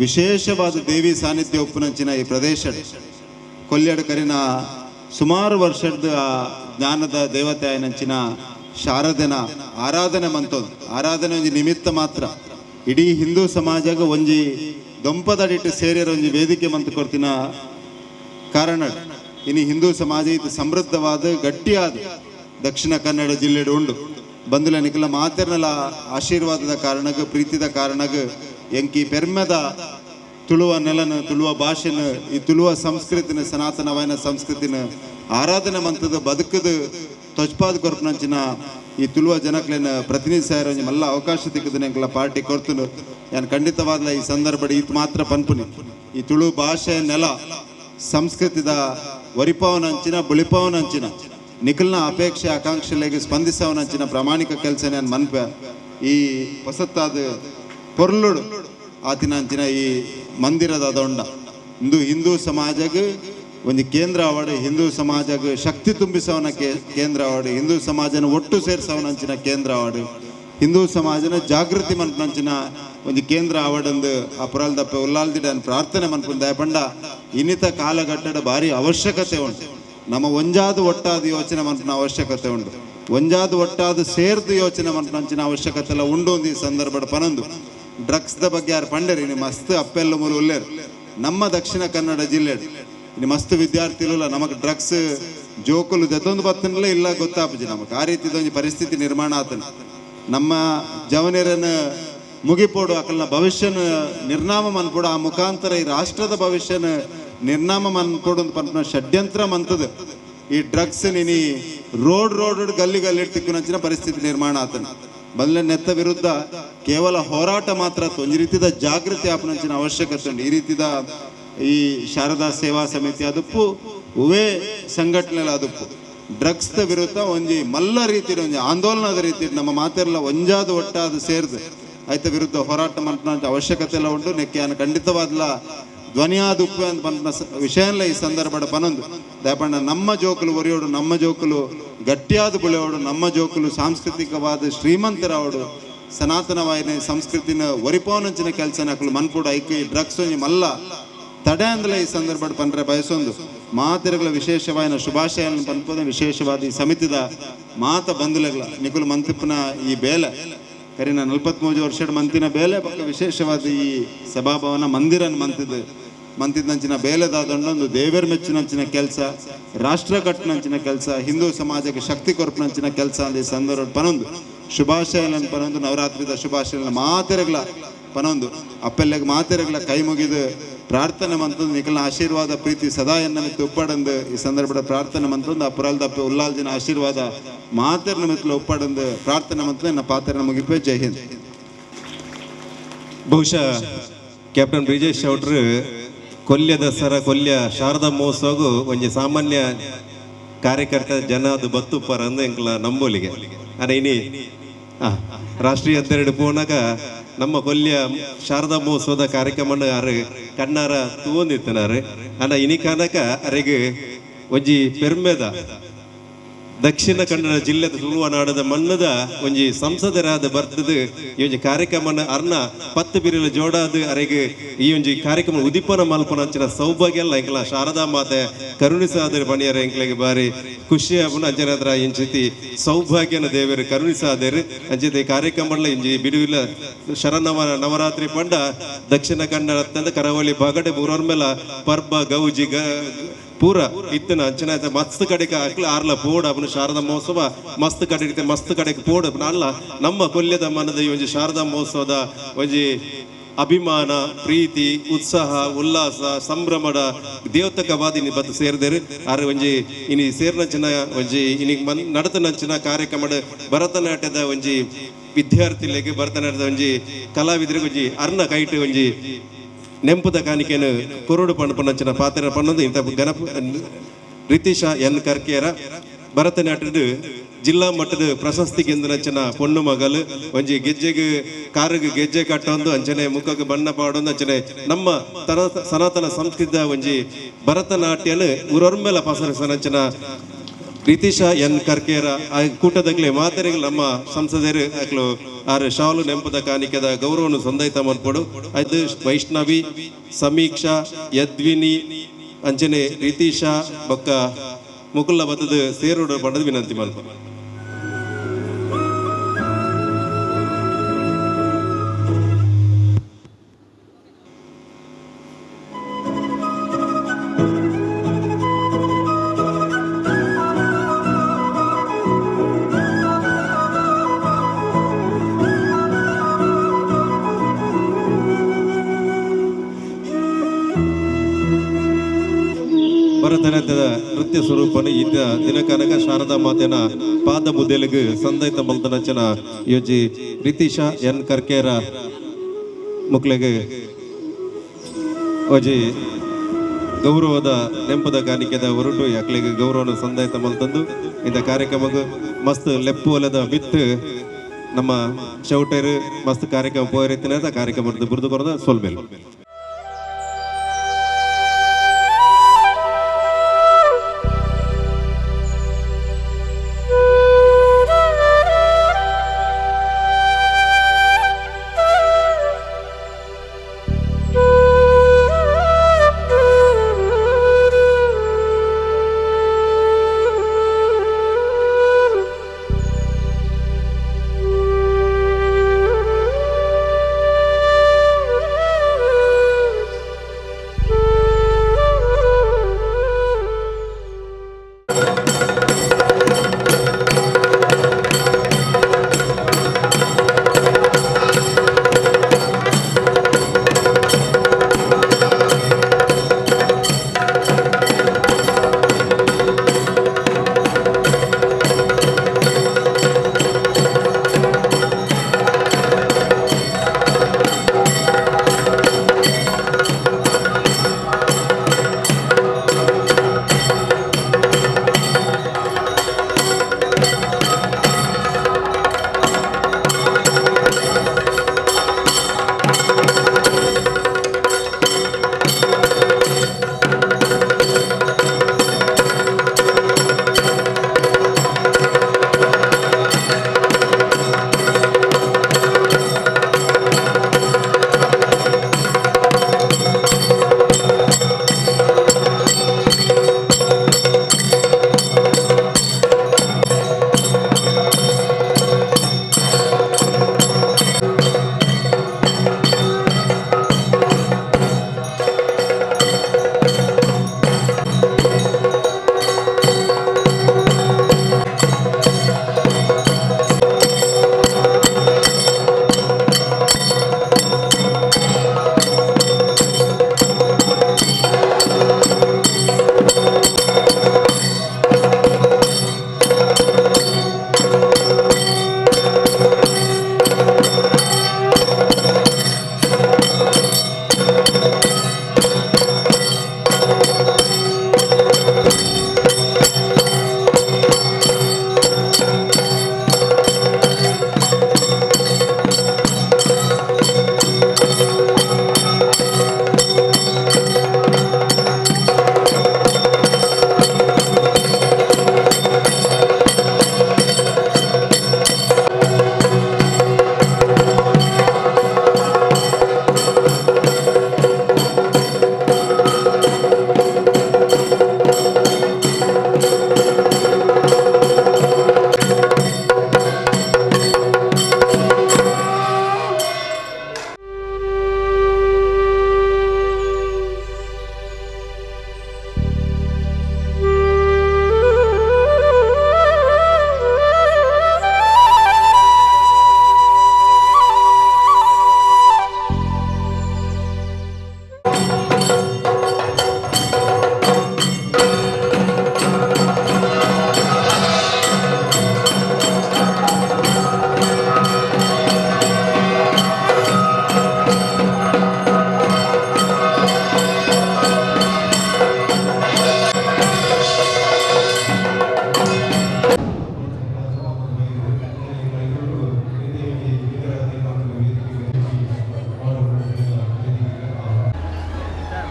Speaker 5: ವಿಶೇಷವಾದ ದೇವಿ ಸಾನ್ನಿಧ್ಯ ಉಪ್ಪುನಂಚಿನ ಈ ಪ್ರದೇಶ ಕೊಲ್ಯಾಡು ಕರಿನ ಸುಮಾರು ವರ್ಷದ ಜ್ಞಾನದ ದೇವತೆ ಆಯನಂಚಿನ ಶಾರದೆನ ಆರಾಧನೆ ಮಂತೊಂದು ಆರಾಧನೆ ಒಂಜಿ ನಿಮಿತ್ತ ಮಾತ್ರ ಇಡೀ ಹಿಂದೂ ಸಮಾಜಗ ಒಂಜಿ ದೊಂಪದಡಿಟ್ಟು ಸೇರಿರೋ ಒಂಜಿ ವೇದಿಕೆ ಮಂತ್ ಕೊರ್ತಿನ ಕಾರಣ. ಇನಿ ಹಿಂದೂ ಸಮಾಜ ಇದು ಸಮೃದ್ಧವಾದ ಗಟ್ಟಿಯಾದ ದಕ್ಷಿಣ ಕನ್ನಡ ಜಿಲ್ಲೆಡು ಉಂಡು. ಬಂಧುಲ ನಿಕಲ ಮಾತೆರ್ನಲ ಆಶೀರ್ವಾದದ ಕಾರಣಗ್, ಪ್ರೀತಿದ ಕಾರಣಗ್ ಎಂಕಿ ಪೆರ್ಮೆದ ತುಳುವ ನೆಲನ, ತುಳುವ ಭಾಷೆನ, ಈ ತುಳುವ ಸಂಸ್ಕೃತಿನ, ಸನಾತನವಾಯಿನ ಸಂಸ್ಕೃತಿನ ಆರಾಧನೆ ಮಂತದ ಬದುಕದ ತೊಜ್ಪಾದ ಕೊರ್ಪನಂಚಿನ ಈ ತುಳುವ ಜನಕ್ಲೆನ ಪ್ರತಿನಿಧಿಸಾರ ಒಂಜಿ ಮಲ್ಲ ಅವಕಾಶ ತಿಕ್ಕದ ಎಂಕಲ ಪಾರ್ಟಿ ಕೊರ್ತುನು. ಯಾನ್ ಖಂಡಿತವಾದ್ಲ ಈ ಸಂದರ್ಭಡ್ ಈತ್ ಮಾತ್ರ ಪನ್ಪುನಿ, ಈ ತುಳು ಭಾಷೆ ನೆಲ ಸಂಸ್ಕೃತಿದ ವರಿಪಾವನಂಚಿನ ಬುಳಿಪಾವನಂಚಿನ ನಿಖಲ್ನ ಅಪೇಕ್ಷೆ ಆಕಾಂಕ್ಷೆಲೆಗ್ ಸ್ಪಂದಿಸವನಂಚಿನ ಪ್ರಾಮಾಣಿಕ ಕೆಲಸ ನಾನು ಮನ್ಪೆ. ಈ ಹೊಸತ್ತಾದ ಪೊರ್ಲುಡು ಆತಿನಂಚಿನ ಈ ಮಂದಿರದ ದೊಂಡ ಇಂದು ಹಿಂದೂ ಸಮಾಜಗ್ ಒಂದು ಕೇಂದ್ರ ಅವಾರ್ಡ್, ಹಿಂದೂ ಸಮಾಜಗ್ ಶಕ್ತಿ ತುಂಬಿಸವನ ಕೇಂದ್ರ ಅವಾರ್ಡ್, ಹಿಂದೂ ಸಮಾಜನ ಒಟ್ಟು ಸೇರ್ಸವನಂಚಿನ ಕೇಂದ್ರ ಅವಾರ್ಡ್, ಹಿಂದೂ ಸಮಾಜನ ಜಾಗೃತಿ ಮನ್ಪನಂಚಿನ ಒಂದು ಕೇಂದ್ರ ಅವಾರ್ಡ್ ಅಂದು ಆ ಪುರಾಲ್ದಪ್ಪೆ ಉಲ್ಲಾಲ್ದಿಡ ಪ್ರಾರ್ಥನೆ ಮನ್ಪುನ. ದಯಪಂಡ ಇನ್ನಿತ ಕಾಲಘಟ್ಟದ ಭಾರಿ ಅವಶ್ಯಕತೆ ಉಂಟು. ನಮ್ಮ ಒಂಜಾದ ಒಟ್ಟಾದ ಯೋಚನೆ ಮನ್ಪುನ ಅವಶ್ಯಕತೆ ಉಂಟು, ಒಂಜಾದ ಒಟ್ಟಾದ ಸೇರ್ದು ಯೋಚನೆ ಮನ್ಪನಂಚಿನ ಅವಶ್ಯಕತೆ ಎಲ್ಲ ಉಂಡು ಒಂದು ಈ ಸಂದರ್ಭದ ಪನೊಂದು. ಡ್ರಗ್ಸ್ದ ಬಗ್ಗೆ ಯಾರು ಪಂಡೇರಿ ನಿಮ್ಮ ಮಸ್ತ್ ಅಪ್ಪೆಲ್ಲ ಮೂರು ಉಲ್ಲೇರು ನಮ್ಮ ದಕ್ಷಿಣ ಕನ್ನಡ ಜಿಲ್ಲೆ ಇನ್ನು ಮಸ್ತ್ ವಿದ್ಯಾರ್ಥಿಗಳು ನಮಗೆ ಡ್ರಗ್ಸ್ ಜೋಕುಲು ದತ್ತೊಂದು ಬತ್ತನಲ್ಲ ಇಲ್ಲ ಗೊತ್ತಾಪುಜಿ ನಮಗೆ. ಆ ರೀತಿದ ಒಂಜಿ ಪರಿಸ್ಥಿತಿ ನಿರ್ಮಾಣ ಆತನ ನಮ್ಮ ಜವನಿಯರನ್ನ ಮುಗಿಪೋಡು, ಅಕಲ್ನ ಭವಿಷ್ಯನ ನಿರ್ನಾಮ ಮನ್ಪೋಡು, ಆ ಮುಖಾಂತರ ಈ ರಾಷ್ಟ್ರದ ಭವಿಷ್ಯನ ನಿರ್ನಾಮ ಮನ್ಪೋಡು ಅಂತ ಪನ್ಪುನ ಷಡ್ಯಂತ್ರ ಮಂತದ ಈ ಡ್ರಗ್ಸ್ ನಿನಿ ರೋಡ್ ರೋಡ್ ಗಲ್ಲಿ ಗಲ್ಲಿ ತಿಕ್ಕುನಂಚಿನ ಪರಿಸ್ಥಿತಿ ನಿರ್ಮಾಣ ಆತನ. ಬದಲ ನೆತ್ತ ವಿರುದ್ಧ ಕೇವಲ ಹೋರಾಟ ಮಾತ್ರ ಅತ್ತು, ಒಂಜಿ ರೀತಿದ ಜಾಗೃತಿ ಆಪನಂಚಿನ ಅವಶ್ಯಕತೆ ಉಂಟು. ಈ ರೀತಿದ ಈ ಶಾರದಾ ಸೇವಾ ಸಮಿತಿ ಅದುಪ್ಪು ಉವೇ ಸಂಘಟನೆಲ ಅದುಪ್ಪು ಡ್ರಗ್ಸ್ the ವಿರುದ್ಧ ಒಂಜಿ ಮಲ್ಲ ರೀತಿಯ ಒಂಜಿ ಆಂದೋಲನದ ರೀತಿ ನಮ್ಮ ಮಾತೆಲ್ಲ ಒಂಜಾದ ಒಟ್ಟಾದ ಸೇರ್ದು ಆಯ್ತ ವಿರುದ್ಧ ಹೋರಾಟ ಮನ್ಪುನ ಅವಶ್ಯಕತೆ ಎಲ್ಲ ಉಂಟು. ನೆಕ್ಕೆ ಖಂಡಿತವಾದ್ಲ ಧ್ವನಿಯಾದ ಉಪ್ಪು ಅಂತ ಬಂದ ವಿಷಯ ಈ ಸಂದರ್ಭದ ಪನೊಂದು. ದಯಪಂಡ ನಮ್ಮ ಜೋಕುಲು ಒರಿಯೋಡು, ನಮ್ಮ ಜೋಕುಲು ಗಟ್ಟಿಯಾದ ಬುಳೆಯೋಡು, ನಮ್ಮ ಜೋಕುಲು ಸಾಂಸ್ಕೃತಿಕವಾದ ಶ್ರೀಮಂತರಾವಡು, ಸನಾತನವಾಯಿನ ಸಂಸ್ಕೃತಿನ ಒರಿಪೋನಂಚಿನ ಕೆಲಸನ ಅಕುಲು ಮನ್ಪುಡು. ಐಕ್ ಈ ಡ್ರಗ್ಸ್ ಒಂಜಿ ಮಲ್ಲ ತಡೆ ಅಂದಲ ಈ ಸಂದರ್ಭ ಪನ್ರೆ ಬಯಸೊಂದು ಮಾತೆರುಗಳ ವಿಶೇಷವಾಯಿನ ಶುಭಾಶಯಗಳನ್ನು ಪನ್ಪೋದ. ವಿಶೇಷವಾದ ಈ ಸಮಿತಿದ ಮಾತ ಬಂಧುಲಗಳ ನಿಕುಲು ಮಂತಿಪ್ಪನ ಈ ಬೇಲೆ ಕರಿನ 43 ವರ್ಷದ ಮಂತಿನ ಬೇಲೆ ಪಕ್ಕ ವಿಶೇಷವಾದ ಈ ಸಭಾಭವನ ಮಂದಿರನ್ ಮಂತಿದ್ದು ಮಂತಿದ್ನಂಚಿನ ಬೇಲೆದಾದಂಡೊಂದು ದೇವರ ಮೆಚ್ಚಿನಂಚಿನ ಕೆಲಸ, ರಾಷ್ಟ್ರ ಕಟ್ಟಿನಂಚಿನ ಕೆಲಸ, ಹಿಂದೂ ಸಮಾಜಕ್ಕೆ ಶಕ್ತಿ ಕೊರಪಿನಂಚಿನ ಕೆಲಸ ಅಂದ ಈ ಸಂದರ್ಭ ಪನೊಂದು ಶುಭಾಶಯಗಳನ್ನು ಪನೊಂದು. ನವರಾತ್ರಿದ ಶುಭಾಶಯಗಳನ್ನು ಮಾತೆರಗ್ಲ ಪನೊಂದು ಅಪ್ಪೆಲ್ಲೆಗ್ ಮಾತೆರಗ್ಲ ಕೈ ಮುಗಿದು ಪ್ರಾರ್ಥನೆ ಮಂತಂದು ನಿಖಲ್ನ ಆಶೀರ್ವಾದ ಪ್ರೀತಿ ಸದಾ ಎನ್ನ ಮಿತ್ತು ಒಪ್ಪಾಡಂದು ಈ ಸಂದರ್ಭದ ಪ್ರಾರ್ಥನೆ ಮಂತಂದು ಆ ಪುರಾಲ್ದಪ್ಪೆ ಉಲ್ಲಾಲ್ಜಿನ ಆಶೀರ್ವಾದ ಮಾತೆರ್ನ ಮಿತ್ತಲು ಒಪ್ಪಾಡಂದು ಪ್ರಾರ್ಥನೆ ಮಂತಂದು ಎನ್ನ ಪಾತ್ರನ ಮುಗಿಪೆ. ಜೈ ಹಿಂದ್.
Speaker 1: ಬಹುಶಃ ಕ್ಯಾಪ್ಟನ್ ಬ್ರಿಜೇಶ್ ಚೌಟ್ರು ಕೊಲ್ಯ ದಸರಾ ಕೊಲ್ಯ ಶಾರದಾ ಮಹೋತ್ಸವಗೂ ಒಂಜಿ ಸಾಮಾನ್ಯ ಕಾರ್ಯಕರ್ತ ಜನ ಅದು ಬತ್ತುಪ್ಪರ ಅಂದು ಎಂಕ್ಲ ನಂಬೋಲಿಗೆ. ಅರೆ ಇನಿ ರಾಷ್ಟ್ರೀಯ ಅಧ್ಯಕ್ಷ ಪೋನಾಗ ನಮ್ಮ ಕೊಲ್ಯ ಶಾರದಾ ಮಹೋತ್ಸವದ ಕಾರ್ಯಕ್ರಮ ಆರು ಕಣ್ಣಾರ ತೂವೊಂದಿತ್ತನಾರು. ಅನ ಇನಿ ಕನಕ ಅರೆಗ್ ಒಂಜಿ ಪೆರ್ಮೆದ ದಕ್ಷಿಣ ಕನ್ನಡ ಜಿಲ್ಲೆದ ತುಳುವನಾಡದ ಮಣ್ಣದ ಒಂಜಿ ಸಂಸದರಾದ ಬರ್ತದ ಈ ಒಂಜಿ ಕಾರ್ಯಕ್ರಮನ ಅರ್ನ 10 ಬಿರಿಲ ಜೋಡಾದ ಅರೆಗ್ ಈ ಒಂಜಿ ಕಾರ್ಯಕ್ರಮ ಉದಿಪನ ಮಲ್ಪನ ಅಂಚಿನ ಸೌಭಾಗ್ಯ ಅಲ್ಲ ಎಂಕ್ಲ ಶಾರದಾ ಮಾತೆ ಕರುಣಿಸಾದರ ಪಣಿಯರ ಎಂಕ್ಲೆಗ್ ಬಾರಿ ಖುಷಿ ಆಪುನ ಅಂಚನಾದ್ರ ಇಂಚಿತಿ ಸೌಭಾಗ್ಯನ ದೇವರು ಕರುಣಿಸಾದರು ಅಂಚಿತಿ ಕಾರ್ಯಕ್ರಮಲ ಇಂಜಿ ಬಿಡುವಿಲ್ಲ ಶರನವ ನವರಾತ್ರಿ ಪಂಡ ದಕ್ಷಿಣ ಕನ್ನಡ ಅತ್ತಂದ ಕರಾವಳಿ ಭಾಗಡೆ ಮೂರೊರ್ಮೆಲ ಪರ್ಬ ಗೌಜಿ ಪೂರ ಇತ್ತನ ಅಂಚನ ಮಸ್ತ್ ಕಡೆಗೆ ಅಕ್ಲ ಆರ್ಲ ಪೋಡ್ ಅವನು ಶಾರದಾ ಮಹೋತ್ಸವ ಮಸ್ತ್ ಕಡೆ ಇತ್ತೆ ಮಸ್ತ್ ಕಡೆಗೆ ಪೋಡ್ ಅಲ್ಲ ನಮ್ಮ ಕೊಲ್ಯದ ಮನದ ಈ ಒಂಜಿ ಶಾರದಾ ಮಹೋತ್ಸವದ ಒಂಜಿ ಅಭಿಮಾನ ಪ್ರೀತಿ ಉತ್ಸಾಹ ಉಲ್ಲಾಸ ಸಂಭ್ರಮದ ದೇವತಕವಾದ ಇನಿ ಬತ್ತು ಸೇರ್ದೇರು. ಆರ್ ಒಂಜಿ ಇನಿ ಸೇರ್ನಂಚಿನ ಒಂಜಿ ಇನಿ ಮನ್ ನಡತನಂಚಿನ ಕಾರ್ಯಕ್ರಮದ ಭರತನಾಟ್ಯದ ಒಂಜಿ ವಿದ್ಯಾರ್ಥಿಲೆಗ್ ಭರತನಾಟ್ಯದ ಒಂಜಿ ಕಲಾವಿದರಿಗೆ ಒಂಜಿ ಅರ್ನ ಕೈಟ್ ಒಂಜಿ ನೆಂಪುದ ಕಾಣಿಕೆಯನ್ನು ಕೊರಡು ಪಣಪನಂಚಿನ ಪಾತ್ರ ಪಣ್ಣೊಂದು ಇಂಥ ಗಣಪ ರಿತೀಶಾ ಎನ್ ಕರ್ಕೇರ ಭರತನಾಟ್ಯದ ಜಿಲ್ಲಾ ಮಟ್ಟದ ಪ್ರಶಸ್ತಿ ಗೆಂದನಂಚಿನ ಪೊಣ್ಣು ಮಗಲು ಒಂಜಿ ಗೆಜ್ಜೆಗೆ ಕಾರಿಗೆ ಗೆಜ್ಜೆ ಕಟ್ಟೊಂದು ಅಂಚನೆ ಮುಖಕ್ಕೆ ಬಣ್ಣ ಪಾಡೊಂದು ಅಂಚನೆ ನಮ್ಮ ಸನಾತನ ಸಂಸ್ಕೃತಿಯ ಒಂಜಿ ಭರತನಾಟ್ಯನ ಊರೊರ್ಮೆಲ ಪಸರಿಸನಂಚಿನ ರಿತೀಶಾ ಎನ್ ಕರ್ಕೇರ ಆ ಕೂಟದಾಗ್ಲೆ ಮಾತೆರೆಗ್ ನಮ್ಮ ಸಂಸದರು ಅಕ್ಲು ಆರ್ ಶಾಲು ನೆಂಪದ ಕಾಣಿಕೆದ ಗೌರವನು ಸಂದೈತ ಮನ್ಪೊಡು. ಅದು ವೈಷ್ಣವಿ ಸಮೀಕ್ಷಾ ಯದ್ವಿನಿ ಅಂಚನೆ ರಿತೀಶಾ ಬೊಕ್ಕ ಮುಕುಲ್ಲ ಬತ್ತದ ಸೇರೋಡು ಪಂಡದ ವಿನಂತಿ ಮನ್ಪ. ಸ್ವರೂಪನ ಇದ್ದ ದಿನಕನಕ ಶಾರದಾ ಮಾತೆನ ಪಾದ ಮುದ್ದೆಲಿಗೆ ಸಂದೈತ ಮಲ್ತನಚನ ಯೋಜಿ ರಿತೀಶ ಎನ್ ಕರ್ಕೇರ ಮುಕ್ಲೆಗ್ ಒಂಜಿ ಗೌರವದ ನೆಂಪದ ಕಾಣಿಕೆದ ಹೊರಟು ಅಕ್ಲೆಗ್ ಗೌರವನ ಸಂದಾಯತ ಮಲ್ತಂದು ಇಂದ ಕಾರ್ಯಕ್ರಮಕ್ಕೆ ಮಸ್ತ್ ಲೆಪ್ಪು ಒಲದ ಬಿತ್ತು ನಮ್ಮ ಚೌಟೇರು ಮಸ್ತ್ ಕಾರ್ಯಕ್ರಮ ಪೋಯಿರತ್ತಿನ ಕಾರ್ಯಕ್ರಮ ಬುರ್ದು ಕೊರದ ಸೋಲ್ಮೇಲೆ.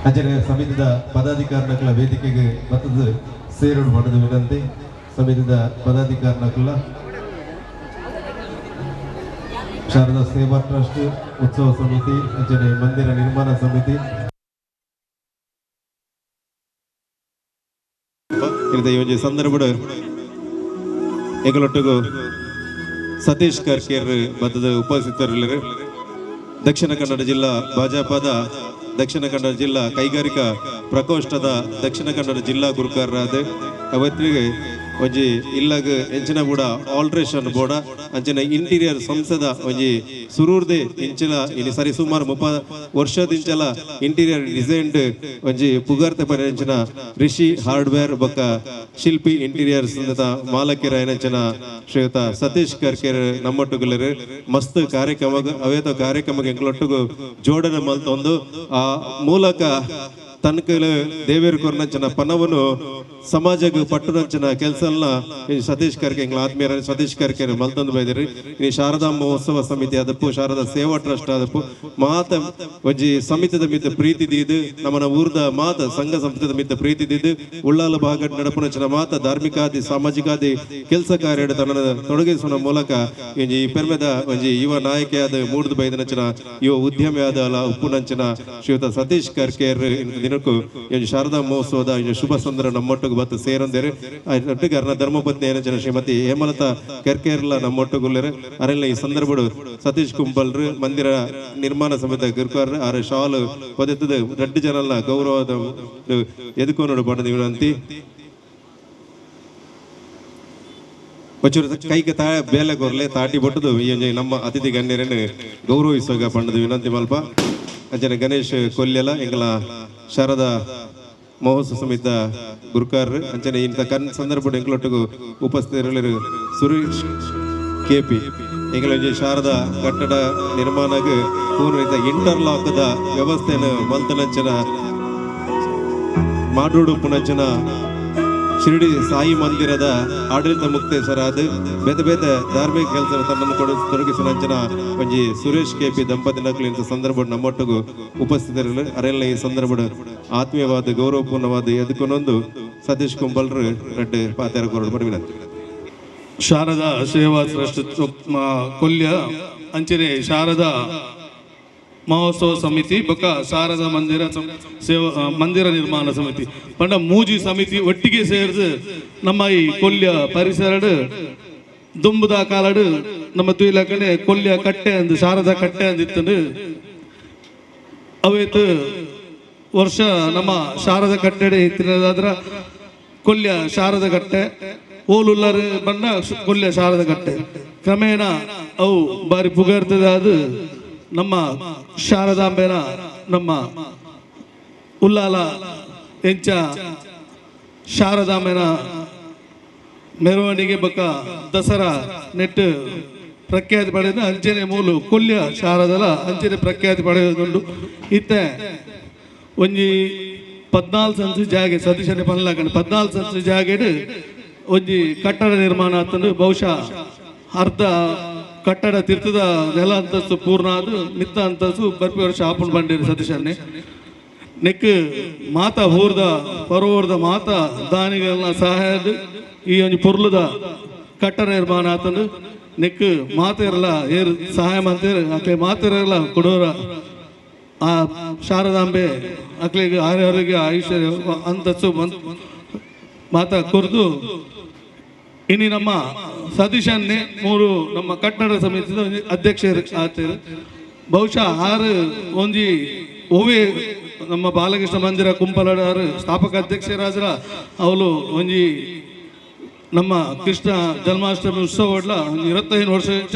Speaker 1: ಅಂಜನೆ ಸಮಿತಿದ ಪದಾಧಿಕಾರಿಗಳ ವೇದಿಕೆಗೆ ಬತ್ತದ ಸೇರಲು ಮಾಡಿದ ವಿನಂತಿ. ಸಮಿತಿದ ಪದಾಧಿಕಾರಿಗಳ ಶಾರದಾ ಸೇವಾ ಟ್ರಸ್ಟ್ ಉತ್ಸವ ಸಮಿತಿ ಅಂಜನೆ ಮಂದಿರ ನಿರ್ಮಾಣ ಸಮಿತಿ ಈ ಸಂದರ್ಭ ಎಂಗಳೊಟ್ಟಿಗೂ ಸತೀಶ್ ಕರ್ಕೇರ್ ಬತ್ತದ ಉಪಸ್ಥಿತರಿಲ್ಲರು. ದಕ್ಷಿಣ ಕನ್ನಡ ಜಿಲ್ಲಾ ಭಾಜಪದ ದಕ್ಷಿಣ ಕನ್ನಡ ಜಿಲ್ಲಾ ಕೈಗಾರಿಕಾ ಪ್ರಕೋಷ್ಠದ ದಕ್ಷಿಣ ಕನ್ನಡ ಜಿಲ್ಲಾ ಗುರುಕಾರರಾದ ಅವತ್ತಿಗೆ ಒಂಜಿ ಇಲ್ಲಗ್ ಎಂಚಿನ ಕೂಡ ಆಲ್ಟ್ರೇಷನ್ ಬೋಡ ಅಂಚಿನ ಇಂಟೀರಿಯರ್ ಸಂಸ್ಥೆದ ಒಂಜಿ ಸುರೂರ್ದೆ ಇಂಚಿನ ಇನಿ ಸರಿ ಸುಮಾರು 30 ವರ್ಷದಿಂಚಲ ಇಂಟೀರಿಯರ್ ಡಿಸೈನ್ಡ್ ಒಂಜಿ ಪುಗಾರ್ತೆ ಪಡೆಂಚಿನ ರಿಷಿ ಹಾರ್ಡ್ವೇರ್ ಬೊಕ್ಕ ಶಿಲ್ಪಿ ಇಂಟೀರಿಯರ್ಸ್ ಮಾಲಕಿರ ಶ್ರೀಯುತ ಸತೀಶ್ ಕರ್ಕೆರ್ ನಮ್ಮೊಟ್ಟುಗುಲೆರ್ ಮಸ್ತ್ ಕಾರ್ಯಕ್ರಮ ಅವೇತ ಕಾರ್ಯಕ್ರಮಕ್ಕೆ ಎಂಕ್ಲೊಟ್ಟುಗು ಜೋಡಣೆ ಮಲ್ತೊಂದು ಆ ಮೂಲಕ ತನಕಲು ದೇವೇರು ಕೊರ್ನಂಚಿನ ಪನವನ್ನು ಸಮಾಜಕ್ಕೆ ಪಟ್ಟುನಂಚಿನ ಕೆಲಸನ ಸತೀಶ್ ಕರ್ಕೆ ಎಂಗ್ಲ ಆತ್ಮೀಯರ ಸತೀಶ್ ಕರ್ಕೆ ಮಲ್ತೊಂದು ಬೈದಿರಿ. ಈ ಶಾರದಾ ಮಹೋತ್ಸವ ಸಮಿತಿ ಆದಪ್ಪು, ಶಾರದಾ ಸೇವಾ ಟ್ರಸ್ಟ್ ಆದಪ್ಪು, ಮಾತ ಒಂಜಿ ಸಮಿತಿದ ಮಿತ್ತ ಪ್ರೀತಿ ದೀದು, ನಮ್ಮನ ಊರ್ದ ಮಾತ ಸಂಘ ಸಂಸ್ಥೆದ ಮಿತ್ತ ಪ್ರೀತಿ ದೀದು, ಉಳ್ಳಾಲ ಭಾಗ ನಡಪುನಂಚಿನ ಮಾತ ಧಾರ್ಮಿಕಾದಿ ಸಾಮಾಜಿಕಾದಿ ಕೆಲಸ ಕಾರ್ಯ ತನ್ನ ತೊಡಗಿಸುವ ಮೂಲಕ ಒಂಜಿ ಪೆರ್ಮೆದ ಒಂಜಿ ಯುವ ನಾಯಕಿಯಾದ ಮೂಡ್ದು ಬೈದನಂಚಿನ ಯುವ ಉದ್ಯಮಿಯಾದ ಅಲ್ಲ ಉಪ್ಪುನಂಚಿನ ಶ್ರೀಯುತ ಸತೀಶ್ ಕರ್ಕೇರ್ ದಿನಕ್ಕೂ ಒಂಜಿ ಶಾರದಾ ಮಹೋತ್ಸವದ ಒಂಜಿ ಶುಭ ಸಂದರ್ಭ ನಮ್ಮೊಟ್ಟಿಗೆ ಬತ್ತು ಸೇರೊಂದೇರು. ಒಟ್ಟಿಗೆ ಅರ್ನ ಧರ್ಮಪತ್ನಿ ಏನಂಚಿನ ಶ್ರೀಮತಿ ಹೇಮಲತಾ ಕರ್ಕೇರ್ಲ ನಮ್ಮೊಟ್ಟುಗುಲ್ಲೆರ್. ಅರೆಲ್ಲ ಈ ಸಂದರ್ಭಡು ಸತೀಶ್ ಕುಂಬಲ್ರು ಮಂದಿರ ನಿರ್ಮಾಣ ಸಮಿತಿ ಗುರುಕಾರ್ ಆರ್ ಶಾಲು ಪದೆತ್ತದ ರಡ್ಡು ಜನಲ ಗೌರವದ ಎದುಕೋನೋಡು ಪಡೆದ ವಿನಂತಿ. ಒಂಚೂರು ಕೈಗೆ ತಾ ಬೇಲೆ ಕೊರ್ಲೆ ತಾಟಿ ಬೊಟ್ಟದು ಈ ಒಂಜಿ ನಮ್ಮ ಅತಿಥಿ ಗಣ್ಯರನ್ನು ಗೌರವಿಸುವಾಗ ಪಂಡದ ವಿನಂತಿ ಮಲ್ಪ. ಅಂಚನೆ ಗಣೇಶ್ ಕೊಲ್ಯಲ ಎಂಗಲ ಶಾರದಾ ಮಹೋತ್ಸವ ಸಮಿತ ಗುರುಕಾರ್ ಅಂಚನೆ ಇಂಥ ಕನ್ ಸಂದರ್ಭ ಎಂಕ್ಲೊಟ್ಟಿಗೂ ಉಪಸ್ಥಿತರಿರಲಿರು ಸುರೇಶ್ ಕೆಪಿ ಎಂಗಲ ಶಾರದಾ ಕಟ್ಟಡ ನಿರ್ಮಾಣಕ್ಕೆ ಪೂರ್ಣ ಇಂಟರ್ಲಾಕ್ದ ವ್ಯವಸ್ಥೆಯನ್ನು ಮಲ್ತನಂಚಿನ ಮಾಡೋಡು ಪುನಂಚಿನ ಶಿರಡಿ ಸಾಯಿ ಮಂದಿರದ ಆಡಳಿತ ಮುಕ್ತೇಶ್ವರಾದ ಬೇತೆ ಬೇತೆ ಧಾರ್ಮಿಕ ಕೆಲಸ ತನ್ನನ್ನು ತೊಡಗಿಸಿನಂಚಿನ ಒಂಜಿ ಸುರೇಶ್ ಕೆಪಿ ದಂಪತಿ ನಕಲು ಇಂಥ ಸಂದರ್ಭ ನಮ್ಮೊಟ್ಟಿಗೂ ಉಪಸ್ಥಿತರಿರಲು. ಅರೆಲ್ಲ ಈ ಸಂದರ್ಭ ಆತ್ಮೀಯವಾದ ಗೌರವಪೂರ್ಣವಾದ ಎದಕ್ಕೊನೊಂದು ಸತೀಶ್ ಕುಂಬಲ್ರು ರಡ್ಡು ಪಾತ್ಯಾರ ಕೊರಡು ಪಡ ವಿನಂತಿ.
Speaker 6: ಶಾರದಾ ಸೇವಾ ಟ್ರಸ್ಟ್ ಕೊಲ್ಯ ಅಂಚನೆ ಶಾರದಾ ಮಹೋತ್ಸವ ಸಮಿತಿ ಬೊಕ್ಕ ಶಾರದಾ ಮಂದಿರ ಸೇವಾ ಮಂದಿರ ನಿರ್ಮಾಣ ಸಮಿತಿ ಪಂಡ ಮೂಜಿ ಸಮಿತಿ ಒಟ್ಟಿಗೆ ಸೇರಿದು ನಮ್ಮ ಈ ಕೊಲ್ಯ ಪರಿಸರಡು ದುಂಬುದ ಕಾಲಡು ನಮ್ಮ ತುಯಿಲಕಡೆ ಕೊಲ್ಯ ಕಟ್ಟೆ ಅಂದು ಶಾರದಾ ಕಟ್ಟೆ ಅಂದಿತ್ತಂದು ಅವೇತು ವರ್ಷ ನಮ್ಮ ಶಾರದಾ ಕಟ್ಟೆಡೆ ಇತ್ತಿನದಾದ್ರ ಕೊಲ್ಯ ಶಾರದಾ ಕಟ್ಟೆ ಓಲುಲ್ಲರು ಬಣ್ಣ ಕೊಲ್ಯ ಶಾರದಾ ಕಟ್ಟೆ ಕ್ರಮೇಣ ಅವು ಬಾರಿ ಪುಗರ್ತದ ಅದು ನಮ್ಮ ಶಾರದಾಂಬೆನ ನಮ್ಮ ಉಲ್ಲಾಲ ಎಂಚ ಶಾರದಾಂಬೆನ ಮೆರವಣಿಗೆ ಬಕ್ಕ ದಸರಾ ನೆಟ್ಟು ಪ್ರಖ್ಯಾತಿ ಪಡೆದ ಅಂಚನೆ ಮೂಲು ಕೊಲ್ಯ ಶಾರದಲ ಅಂಚನೆ ಪ್ರಖ್ಯಾತಿ ಪಡೆಯುವುದುಂಡು. ಇತ್ತೆ ಒಂಜಿ 14 ಸೆನ್ಸ್ ಜಾಗೆ ಸತೀಶನೆ ಪನ್ಲಾಕಂಡು 14 ಸೆನ್ಸ್ ಜಾಗೆಡ್ ಒಂಜಿ ಕಟ್ಟಡ ನಿರ್ಮಾಣ ಆತಂದು ಬಹುಶಃ ಅರ್ಧ ಕಟ್ಟಡ ತಿರ್ತದ ನೆಲ ಅಂತಸ್ತು ಪೂರ್ಣ ಆದು ಮಿತ್ತ ಅಂತಸ್ತು ಬರ್ಪಿ ವರ್ಷ ಆಪುಂಡು ಬಂಡಿರು ಸತೀಶನ್ನೇ. ನೆಕ್ ಮಾತಾ ಊರ್ದ ಪರವೂರ್ದ ಮಾತಾ ದಾನಿಗಳನ್ನ ಸಹಾಯದ ಈ ಒಂಜಿ ಪೊರ್ಲುದ ಕಟ್ಟಡ ನಿರ್ಮಾಣ ಆತಂದು ನೆಕ್ ಮಾತೆರಲ್ಲ ಏರ್ ಸಹಾಯ ಮಂತೇರು ಅಕ್ಲೆ ಮಾತೆರಲ್ಲ ಕೊಡೋರ ಆ ಶಾರದಾಂಬೆ ಅಕ್ಲೆಗ್ ಆರ್ಯವರಿಗೆ ಆಯುಷ್ಯ ಅಂತಸ್ತು ಮಾತಾ ಕೊರ್ದು ಇನಿ ನಮ್ಮ ಸತೀಶನ್ನೇ ಮೂರು ನಮ್ಮ ಕಟ್ಟಡ ಸಮಿತಿದ ಅಧ್ಯಕ್ಷರು ಆತೇರು. ಬಹುಶಃ ಆರು ಒಂಜಿ ಓವೇ ನಮ್ಮ ಬಾಲಕೃಷ್ಣ ಮಂದಿರ ಕುಂಪಲಡಾರು ಸ್ಥಾಪಕ ಅಧ್ಯಕ್ಷರಾದ್ರ ಅವಳು ಒಂಜಿ ನಮ್ಮ ಕೃಷ್ಣ ಜನ್ಮಾಷ್ಟಮಿ ಉತ್ಸವ ಒಡ್ಲ 25 ವರ್ಷ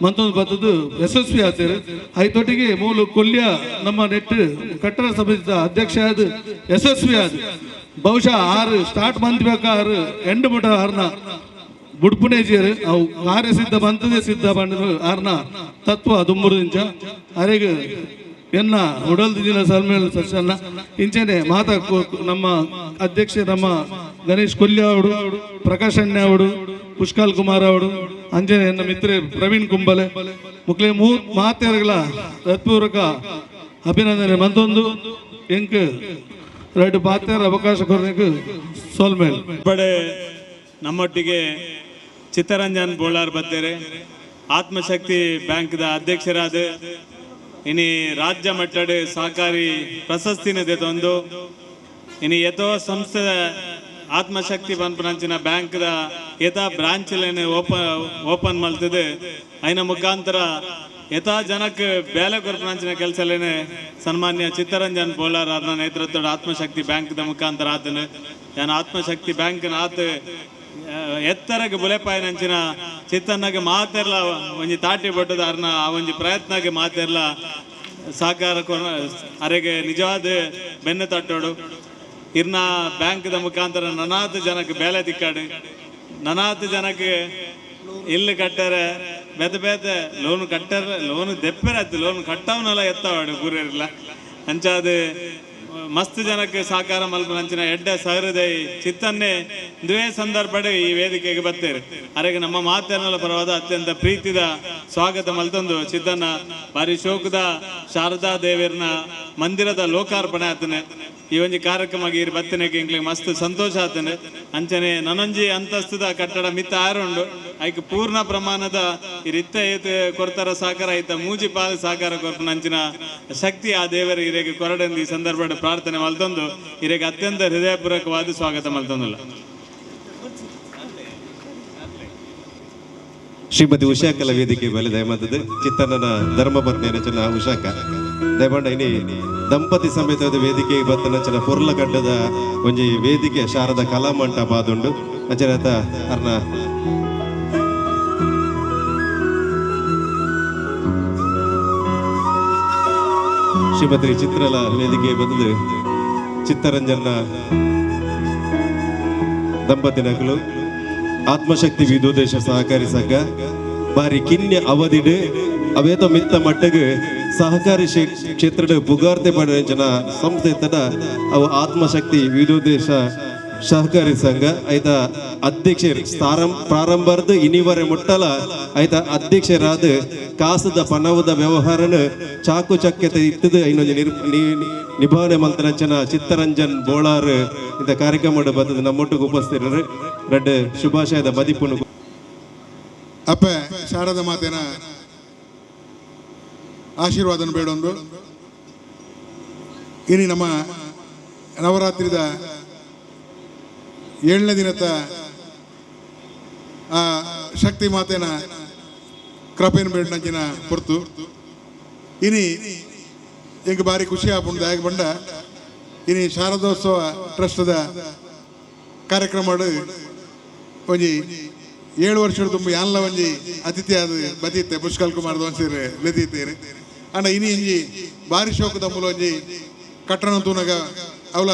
Speaker 6: ಮಂತೊಂದು ಬತ್ತದು ಯಶಸ್ವಿ ಆತೇರು. ಐತೊಟ್ಟಿಗೆ ಮೂಲು ಕೊಲ್ಯ ನಮ್ಮ ನೆಟ್ ಕಟ್ಟಡ ಸಮಿತಿದ ಅಧ್ಯಕ್ಷ ಆದ ಯಶಸ್ವಿ ಆದ ಬಹುಶಃ ಆರು ಸ್ಟಾರ್ಟ್ ಮಂತ್ ಎಂಡು ಮುಟ ಆರ್ನ ಬುಡ್ಪುಣೇಜಿಯರು ಅವು ಕಾರ್ಯ ಸಿದ್ಧ ಬಂತದೇ ಸಿದ್ಧ ಬಂದ ಆರ್ನ ತತ್ವ ದುಂಬುರುದಿಂಚ ಅರೆಗ್ ಎನ್ನ ಉಡಲ್ದು ದಿನ ಸಲ್ಮೇಲ್ ಸಸ್ಯನ್ನ ಇಂಚನೆ ಮಾತಾ ನಮ್ಮ ಅಧ್ಯಕ್ಷ ನಮ್ಮ ಗಣೇಶ್ ಕೊಲ್ಯ ಅವರು, ಪ್ರಕಾಶ್ ಅಣ್ಣ ಅವರು, ಪುಷ್ಕಲ್ ಕುಮಾರ್ ಅವರು, ಅಂಜನೆ ಎನ್ನ ಮಿತ್ರೆ ಪ್ರವೀಣ್ ಕುಂಬಲೆ ಮುಕ್ಲೆ ಮಾತೆರ್ಗಳ ಹೃತ್ಪೂರ್ವಕ ಅಭಿನಂದನೆ ಮಂತೊಂದು ಎಂಕ್ ಎರಡು ಪಾತ್ರ ಅವಕಾಶ ಕೊರಕ್ಕೆ ಸೋಲ್ಮೇಲ್.
Speaker 4: ಬಡೆ ನಮ್ಮೊಟ್ಟಿಗೆ ಚಿತ್ತರಂಜನ್ ಬೋಳಾರ್ ಬತ್ತೇರೆ, ಆತ್ಮಶಕ್ತಿ ಬ್ಯಾಂಕ್ದ ಅಧ್ಯಕ್ಷರಾದ ಇನಿ ರಾಜ್ಯ ಮಟ್ಟದ ಸಹಕಾರಿ ಪ್ರಶಸ್ತಿನ ತಂದು ಇನಿ ಯಥೋ ಸಂಸ್ಥೆ ಆತ್ಮಶಕ್ತಿ ಪನ್ಪುನಂಚಿನ ಬ್ಯಾಂಕ್ದ ಯಥಾ ಬ್ರಾಂಚ್ಲೇನೆ ಓಪನ್ ಮಲ್ತದೆ ಐನ ಮುಖಾಂತರ ಯಥಾ ಜನಕ್ಕೆ ಬೇಲೆ ಕೊರ್ಪುನಂಚಿನ ಕೆಲಸಲೇನೆ ಸನ್ಮಾನ್ಯ ಚಿತ್ತರಂಜನ್ ಬೋಳಾರ್ ಅವರ ನೇತೃತ್ವದ ಆತ್ಮಶಕ್ತಿ ಬ್ಯಾಂಕ್ದ ಮುಖಾಂತರ ಆತನು. ಯಾನ್ ಆತ್ಮಶಕ್ತಿ ಬ್ಯಾಂಕ್ನ ಆತ ಎತ್ತರಗೆ ಬುಲೆಪಾಯಿನಂಚಿನ ಚಿತ್ತನ್ನಗೆ ಮಾತೆರ್ಲ ಒಂಜಿ ತಾಟಿ ಬೊಟ್ಟದ ಅರ್ನ ಆ ಒಂಜಿ ಪ್ರಯತ್ನಗೆ ಮಾತೆರ್ಲ ಸಹಕಾರ ಅರೆಗೆ ನಿಜವಾದ ಬೆನ್ನು ತಟ್ಟೋಡು. ಇರ್ನ ಬ್ಯಾಂಕ್ದ ಮುಖಾಂತರ ನನಾತ್ ಜನಕ್ಕೆ ಬೇಲೆ ತಿಕ್ಕಾಡು, ನನಾತ್ ಜನಕ್ಕೆ ಇಲ್ಲು ಕಟ್ಟರೆ, ಬೇತೆ ಬೇತೆ ಲೋನ್ ಕಟ್ಟರೆ, ಲೋನ್ ದೆಪ್ಪರೆ ಆಯ್ತು, ಲೋನ್ ಕಟ್ಟವನಲ್ಲ ಎತ್ತವಾಡು ಪೂರಿರ್ಲ. ಅಂಚಾದ ಮಸ್ತ್ ಜನಕ್ಕೆ ಸಹಕಾರ ಮಲ್ಪನಂಚಿನ ಎಡ್ಡೆ ಸಹೃದಯ ಚಿತ್ತನ್ನೇ ದ್ವೇ ಸಂದರ್ಭ ಈ ವೇದಿಕೆಗೆ ಬರ್ತೇವೆ. ಅರೆಗೆ ನಮ್ಮ ಮಾತೆನ್ನೆಲ್ಲ ಪರವಾದ ಅತ್ಯಂತ ಪ್ರೀತಿದ ಸ್ವಾಗತ ಮಲ್ತೊಂದು ಚಿತ್ತನ್ನ ಬಾರಿ ಶೋಕದ ಶಾರದಾ ದೇವಿಯರ್ನ ಮಂದಿರದ ಲೋಕಾರ್ಪಣೆ ಆತನೆ. ಈ ಒಂಜಿ ಕಾರ್ಯಕ್ರಮ ಈರ್ ಬತ್ತನೆಗೆ ಎಂಕ್ಲೆಗ್ ಮಸ್ತ್ ಸಂತೋಷ ಆತನೆ. ಅಂಚನೆ ನನೊಂಜಿ ಅಂತಸ್ತದ ಕಟ್ಟಡ ಮಿತ್ತ ಆರುಂಡು, ಐಕ್ ಪೂರ್ಣ ಪ್ರಮಾಣದ ಈ ಇತ್ತ ಏತ್ ಕೊರ್ತರ ಸಹಕಾರ ಐತ ಮೂಜಿ ಪಾಲು ಸಹಕಾರ ಕೊರ್ಪುನ ಅಂಚಿನ ಶಕ್ತಿ ಆ ದೇವರ ಇರೆಗೆ ಕೊರಡೆಂದು ಈ ಸಂದರ್ಭ ಪ್ರಾರ್ಥನೆ ಮಲ್ತೊಂದು ಇರೆಗೆ ಅತ್ಯಂತ ಹೃದಯಪೂರ್ವಕವಾದ ಸ್ವಾಗತ ಮಲ್ತೊಂದುಲ್ಲ.
Speaker 1: ಶ್ರೀಮತಿ ಉಷಾಕಲ ವೇದಿಕೆ ಮೇಲೆ ದಯಮಾತದ್ದು ಚಿತ್ತಣ್ಣನ ಧರ್ಮಪತ್ನಿ ರಚನಾ ಉಷಾಕ ದಯಮಾಡ ಇನಿ ದಂಪತಿ ಸಮೇತದ ವೇದಿಕೆ ಬತ್ತನಂಚಿನ ಪೊರ್ಲಗಡ್ಡದ ಒಂಜಿ ವೇದಿಕೆ ಶಾರದ ಕಲಾಮಂಟಪ ಆದುಂಡು. ಅಂಚನೆ ಅರ್ನ ಶ್ರೀಮತಿ ಚಿತ್ರಲ ವೇದಿಕೆ ಬಂದದ್ದು ಚಿತ್ತರಂಜನ್ನ ದಂಪತಿ ನಕಲು ಆತ್ಮಶಕ್ತಿ ವಿಧೋದೇಶ ಸಹಕಾರಿ ಸಂಘ ಬಾರಿ ಕಿನ್ಯ ಅವಧಿಡು ಅವೇತ ಮಿತ್ತ ಮಟ್ಟಗೆ ಸಹಕಾರಿ ಕ್ಷೇತ್ರದ ಪುಗಾರ್ತೆ ಪಡೆದ ಸಂಸ್ಥೆ ತಡ ಅವು ಆತ್ಮಶಕ್ತಿ ವಿಧೋದೇಶ ಸಹಕಾರಿ ಸಂಘ ಐತ ಅಧ್ಯಕ್ಷರು ಪ್ರಾರಂಭದ ಇನಿವರೆ ಮುಟ್ಟಲ ಐತ ಅಧ್ಯಕ್ಷರಾದ ಕಾಸದ ಪಣವದ ವ್ಯವಹಾರನ ಚಾಕು ಚಕ್ಯತೆ ಇತ್ತದು ಇನ್ನೊಂದು ನಿಭಾವಣೆ ಮಂತ್ರಂಚನ ಚಿತ್ತರಂಜನ್ ಬೋಳಾರ್ ಇಂಥ ಕಾರ್ಯಕ್ರಮ ಬರ್ತದೆ ನಮ್ಮೊಟ್ಟಿಗೆ ಉಪಸ್ಥಿತರು ರಡ್ಡು ಶುಭಾಶಯದ ಮದಿಪುನು.
Speaker 7: ಅಪ್ಪ ಶಾರದ ಮಾತೇನ ಆಶೀರ್ವಾದನ ಬೇಡೊಂದು. ಇನಿ ನಮ್ಮ ನವರಾತ್ರಿದ 7ನೇ ದಿನದ ಆ ಶಕ್ತಿ ಮಾತೇನ ಕೃಪೆನ ಬೇಡನಂಚಿನ ಪೊರ್ತು. ಇನಿ ಎಂಕ್ ಬಾರಿ ಖುಷಿ ಆಪುಂಡು ದಾಯೆ ಬಂಡ ಇನಿ ಶಾರದೋತ್ಸವ ಟ್ರಸ್ಟ್ದ ಕಾರ್ಯಕ್ರಮ ಒಂಜಿ 7 ವರ್ಷದ ತುಂಬ ಯಾನ್ಲ ಒಂಜಿ ಅತಿಥಿ ಅದು ಬತೀತೆ ಪುಷ್ಕಲ್ ಕುಮಾರ್ ದೋನ್ಸಿರ್ ಲೆತೀತೇರು. ಅಂಡ ಇನಿ ಇಂಜಿ ಬಾರಿ ಶೋಕದ ಮೂಲ ಒಂಜಿ ಕಟ್ಟಣ ತೂನಗ ಅವಲ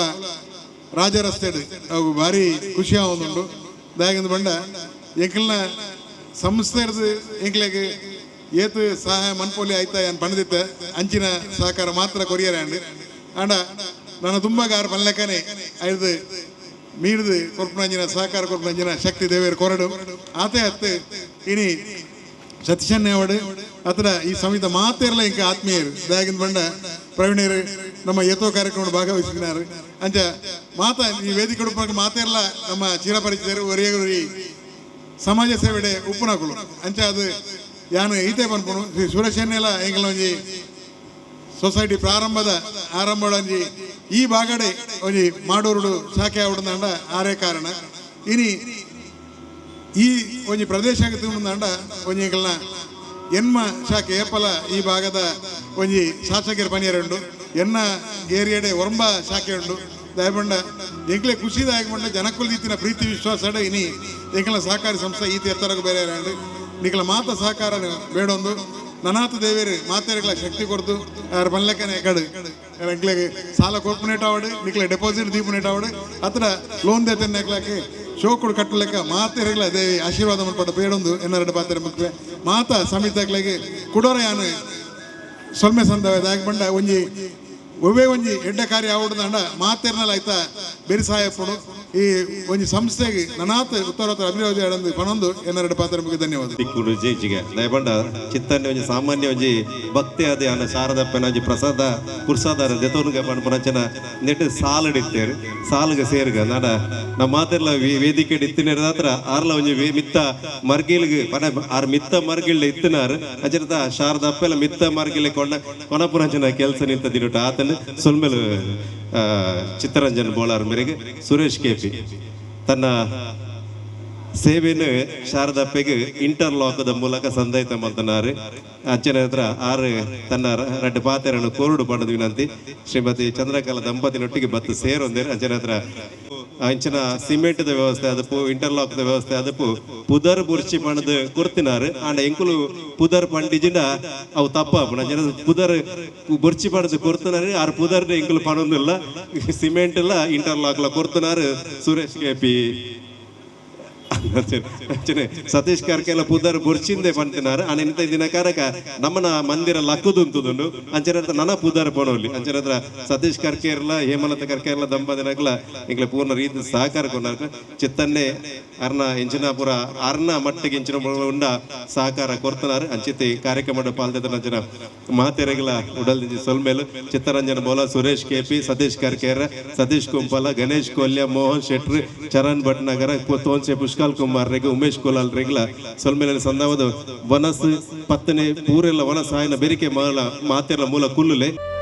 Speaker 7: ರಾಜರಸ್ತೆ ಅವು ಭಾರಿ ಖುಷಿ ಆವೊಂದುಂಡು. ದಾಯೆಂದು ಬಂಡ ಎಂಕಲ್ನ ಸಂಸ್ಥೆ ಎಂಕ್ಲೆಗ್ ಏತು ಸಹಾಯ ಮನ್ಪೊಲಿ ಆಯ್ತಾ ಏನ್ ಪಣದಿತ್ತೆ ಅಂಚಿನ ಸಹಕಾರ ಮಾತ್ರ ಕೊರಿಯರ್ ಆಂಡ್. ಅಂಡ ನನ್ನ ತುಂಬ ಗಾರ ಪನ್ಲೆಕ್ಕನೆ ಐದು ಮೀರ್ದು ಕೊರ್ಪುನಂಜಿನ ಸಹಕಾರ ಕೊರ್ಪುನಂಜಿನ ಶಕ್ತಿ ದೇವೇರು ಕೊರಡು ಆತೆ ಅತ್ತೆ ಇನಿ ಸತೀಶಣ್ಣವಡು ಅತ್ರ ಈ ಸಮಿತ ಮಾತೇರ್ಲ ಇಂಕ ಆತ್ಮೀಯರು ದಾಗಿಂದ ಬಂಡ ಪ್ರವೀಣರು ನಮ್ಮ ಏತೋ ಕಾರ್ಯಕ್ರಮ ಭಾಗವಹಿಸಿದ್ದಾರೆ. ಅಂಚ ಮಾತಾ ಈ ವೇದಿಕೆ ಉಡುಪಕ್ಕೆ ಮಾತೇರ್ಲ ನಮ್ಮ ಚಿರಪರಿಚಿತರು ಒರಿಯಗುರಿ ಸಮಾಜ ಸೇವೆಡೆ ಉಪ್ಪುನಕುಲು. ಅಂಚ ಅದು ಯಾನು ಈತೆ ಪನ್ಪುನು ಶ್ರೀ ಸುರೇಶನ್ನೆಲ್ಲ ಎಂಕಲ್ನ ಒಂಜಿ ಸೊಸೈಟಿ ಪ್ರಾರಂಭದ ಆರಂಭ ಒಂಜಿ ಈ ಭಾಗಡೆ ಒಂಜಿ ಮಾಡೂರುಡು ಶಾಖೆ ಆವಡಂಡ ಆರೇ ಕಾರಣ. ಇನಿ ಈ ಒಂಜಿ ಪ್ರದೇಶ ತುಂಬಂಡ ಒಂಜಿ ಎಂಕಲ್ನ ಎನ್ಮ ಶಾಖೆ ಏಪಲ ಈ ಭಾಗದ ಒಂಜಿ ಶಾಸಕರ ಪನಿಯರುಂಡು ಎನ್ನ ಏರಿಯಡೆ ಒರಂಬ ಶಾಖೆ ಉಂಡು. ದಯಬಂಡ ಎಂಕ್ಲೆ ಖುಷಿದಾಯಕ ಬಂಡ ಜನಕ್ಕುಲ್ ದೀತಿನ ಪ್ರೀತಿ ವಿಶ್ವಾಸ ಇನಿ ಎಂಕಲ್ನ ಸಹಕಾರಿ ಸಂಸ್ಥೆ ಈತ ಎತ್ತರಕ್ಕೆ ಬೇರೆ ನಿಕಲ ಮಾತ ಸಹಕಾರ ಬೇಡೊಂದು ನನಾತ ದೇವೇರು ಮಾತೇರುಗಳ ಶಕ್ತಿ ಕೊಡ್ತು ಯಾರು ಪನ್ಲೆಕ್ಕನೆ ಕಡು ಎಂಕ್ಲೆಗ್ ಸಾಲ ಕೊರ್ಪುನೇಟ್ ಆವಡು ನಿಕ್ಲೆ ಡೆಪಾಸಿಟ್ ದೀಪುನೇಟ್ ಆವಡು ಅತ್ರ ಲೋನ್ ದೇತನೆ ನೆಕ್ಲಾಕೆ ಶೋಕುಡು ಕಟ್ಟಲೆಕ್ಕ ಮಾತೇರುಗಳ ದೇವಿ ಆಶೀರ್ವಾದ ಮಲ್ಪಟ್ಟ ಬೇಡೊಂದು ಎನ್ನರೆಡು ಪಾತ್ರೆ ಮುಖ್ಯ ಮಾತ ಸಮಿತಕ್ಲೆಗ್ ಕುಡೋರ ಯಾನು ಸೊಲ್ಮೆ ಸಂದವೆ ದಾಯಕ ಬಂಡ ಒಂಜಿ ಒವ್ವೇ ಒಂಜಿ ಎಡ್ಡ ಕಾರ್ಯ ಆವಡ್ದಂಡ ಮಾತೇರ್ನಲ್ಲ ಆಯ್ತಾ ಬೆರಿಸಾಯಪ್ಪಡು ಈ ಒಂಜಿ ಸಂಸ್ಥೆಗೆ ನನಾತ್ ಉತ್ತರೋತ್ತರ ಅಭಿವೃದ್ಧಿ ಆಡಂದು ಪನೊಂದು ಎನ್ನರೆಡು ಪಾತ್ರ ಮುಖ್ಯ ಧನ್ಯವಾದ.
Speaker 1: ದಿಕ್ಕುಡು ಜೇಜಿಗೆ ದಯಬಂಡ ಚಿತ್ತನ್ನೆ ಒಂಜಿ ಸಾಮಾನ್ಯ ಒಂಜಿ ಭಕ್ತಿ ಅದೇ ಅನ್ನ ಶಾರದಪ್ಪನ ಒಂಜಿ ಪ್ರಸಾದ ಪುರ್ಸಾದಾರ ದೆತೋನುಗ ಪನ್ಪುನಂಚಿನ ನೆಟ್ ಸಾಲುಡಿತ್ತೇರು ಸಾಲುಗ ಸೇರ್ಗ ನಾಡ ನಮ್ಮ ಮಾತೆರ್ಲ ವೇದಿಕೆ ಇತ್ತಿನ ಆರ್ಲ ಒಂಜಿ ಮಿತ್ತ ಮರ್ಗಿಲ್ಗ್ ಪನ ಆರ್ ಮಿತ್ತ ಮರ್ಗಿಲ್ಡ್ ಇತ್ತಿನಾರ್ ಅಂಚಿನ ಶಾರದಪ್ಪೆಲ ಮಿತ್ತ ಮರ್ಗಿಲ್ ಕೊಂಡ ಕೊನಪುನಂಚಿನ ಕೆಲಸ ನಿಂತ ದಿನಟ ಆತನ ಸೊಲ್ಮೆಲು ಚಿತ್ತರಂಜನ್ ಬೋಳಾರ್ ಮೇರೆಗೆ ಸುರೇಶ್ ಕೆಪಿ ತನ್ನ ಸೇವೆನು ಶಾರದಪ್ಪೆಗೆ ಇಂಟರ್ಲಾಕ್ದ ಮೂಲಕ ಸಂದಾಯಿತ ಮಲ್ತನಾರು. ಅಂಚನೆ ಹತ್ರ ಆರು ತನ್ನ ರಡ್ಡು ಪಾತೆರನ್ನು ಕೋರುಡು ಪಡೆದ ವಿನಂತಿ. ಶ್ರೀಮತಿ ಚಂದ್ರಕಲಾ ದಂಪತಿನೊಟ್ಟಿಗೆ ಬತ್ತು ಸೇರೊಂದೇರು. ಅಂಚನೆ ಹತ್ರ ಅಂಚಿನ ಸಿಮೆಂಟ್ದ ವ್ಯವಸ್ಥೆ ಅದಪ್ಪು, ಇಂಟರ್ಲಾಕ್ದ ವ್ಯವಸ್ಥೆ ಅದಪ್ಪು. ಪುದರ್ ಬುರ್ಚಿ ಪಂಡ್ದ್ ಕೊರ್ತಿನಾರು. ಆಂಡ ಎಂಕುಲು ಪುದರ್ ಪಂಡಿಜಿಂಡ ಅವು ತಪ್ಪಾಪುಂಡು. ಅಂಚನೆ ಪುದರ್ ಬುರ್ಚಿ ಪಂಡ್ದ್ ಕೊರ್ತಿನಾರು, ಆರ್ ಪುದರ್ ಎಂಕುಲು ಪನೊಂದಿಲ್ಲ. ಸಿಮೆಂಟ್ ಲ ಇಂಟರ್ಲಾಕ್ ಲ ಕೊರ್ತಿನಾರು ಸುರೇಶ್ ಕೆ ಪಿ. ಅಂಚನೆ ಸತೀಶ್ ಕರ್ಕೆಲ ಪುದರ್ ಬೊರ್ಚಿಂದೆ ಪಂತಿನಾರು. ಆಂಡ ಇಂತ ದಿನ ಕಾರಕ ನಮ್ಮನ ಮಂದಿರ ಲಕ್ಕುದುಂತುದುಂಡು. ಅಂಚನೆ ನನ ಪುದರ್ ಪನೊಲಿ. ಅಂಚನೆ ಸತೀಶ್ ಕರ್ಕೇರ್ಲ ಹೇಮಲತ ಕರ್ಕೇರ್ಲ ದಂಪತಿನಕ್ಲ ಎಂಕ್ಲೆ ಪೂರ್ಣ ರೀತಿ ಸಹಕಾರ ಕೊರ್ನಾರ್. ಚಿತ್ತನ್ನೇ ಅರ್ನ ಎಂಚಿನಾಪುರ ಅರ್ನ ಮಟ್ಟಿಗೆ ಎಂಚಿನ ಉಂಡ ಸಹಕಾರ ಕೊರ್ತನಾರು. ಅಂಚಿತಿ ಕಾರ್ಯಕ್ರಮದ ಪಾಲ್ದೆತನಂಚಿನ ಮಾತೆರೆಗ್ಲ ಉಡಲ್ದಿಂಜಿ ಸೊಲ್ಮೆಲು. ಚಿತ್ತರಂಜನ್ ಬೋಲ, ಸುರೇಶ್ ಕೆಪಿ, ಸತೀಶ್ ಕರ್ಕೇರ, ಸತೀಶ್ ಕುಂಪಲ, ಗಣೇಶ್ ಕೊಲ್ಯ, ಮೋಹನ್ ಶೆಟ್ರ್, ಚರಣ್ ಭಟ್ನಗರ, ತೋನ್ಸೆ ಪುಷ್ಕಲ್ ಕುಮಾರ್ ರೆಗ್, ಉಮೇಶ್ ಕೋಲಾಲ್ ರೆಗ್ಲ ಸೊಲ್ಮೆಲ ಸಂದಾವದು. ವನಸ್ ಪತ್ತನೆ ಪೂರೆಲ್ಲ ವನಸ್ ಆಯನ ಬೆರಿಕೆ ಮಾಲ ಮಾತೆರ್ಲ ಮೂಲ ಕುಲ್ಲುಲೆ.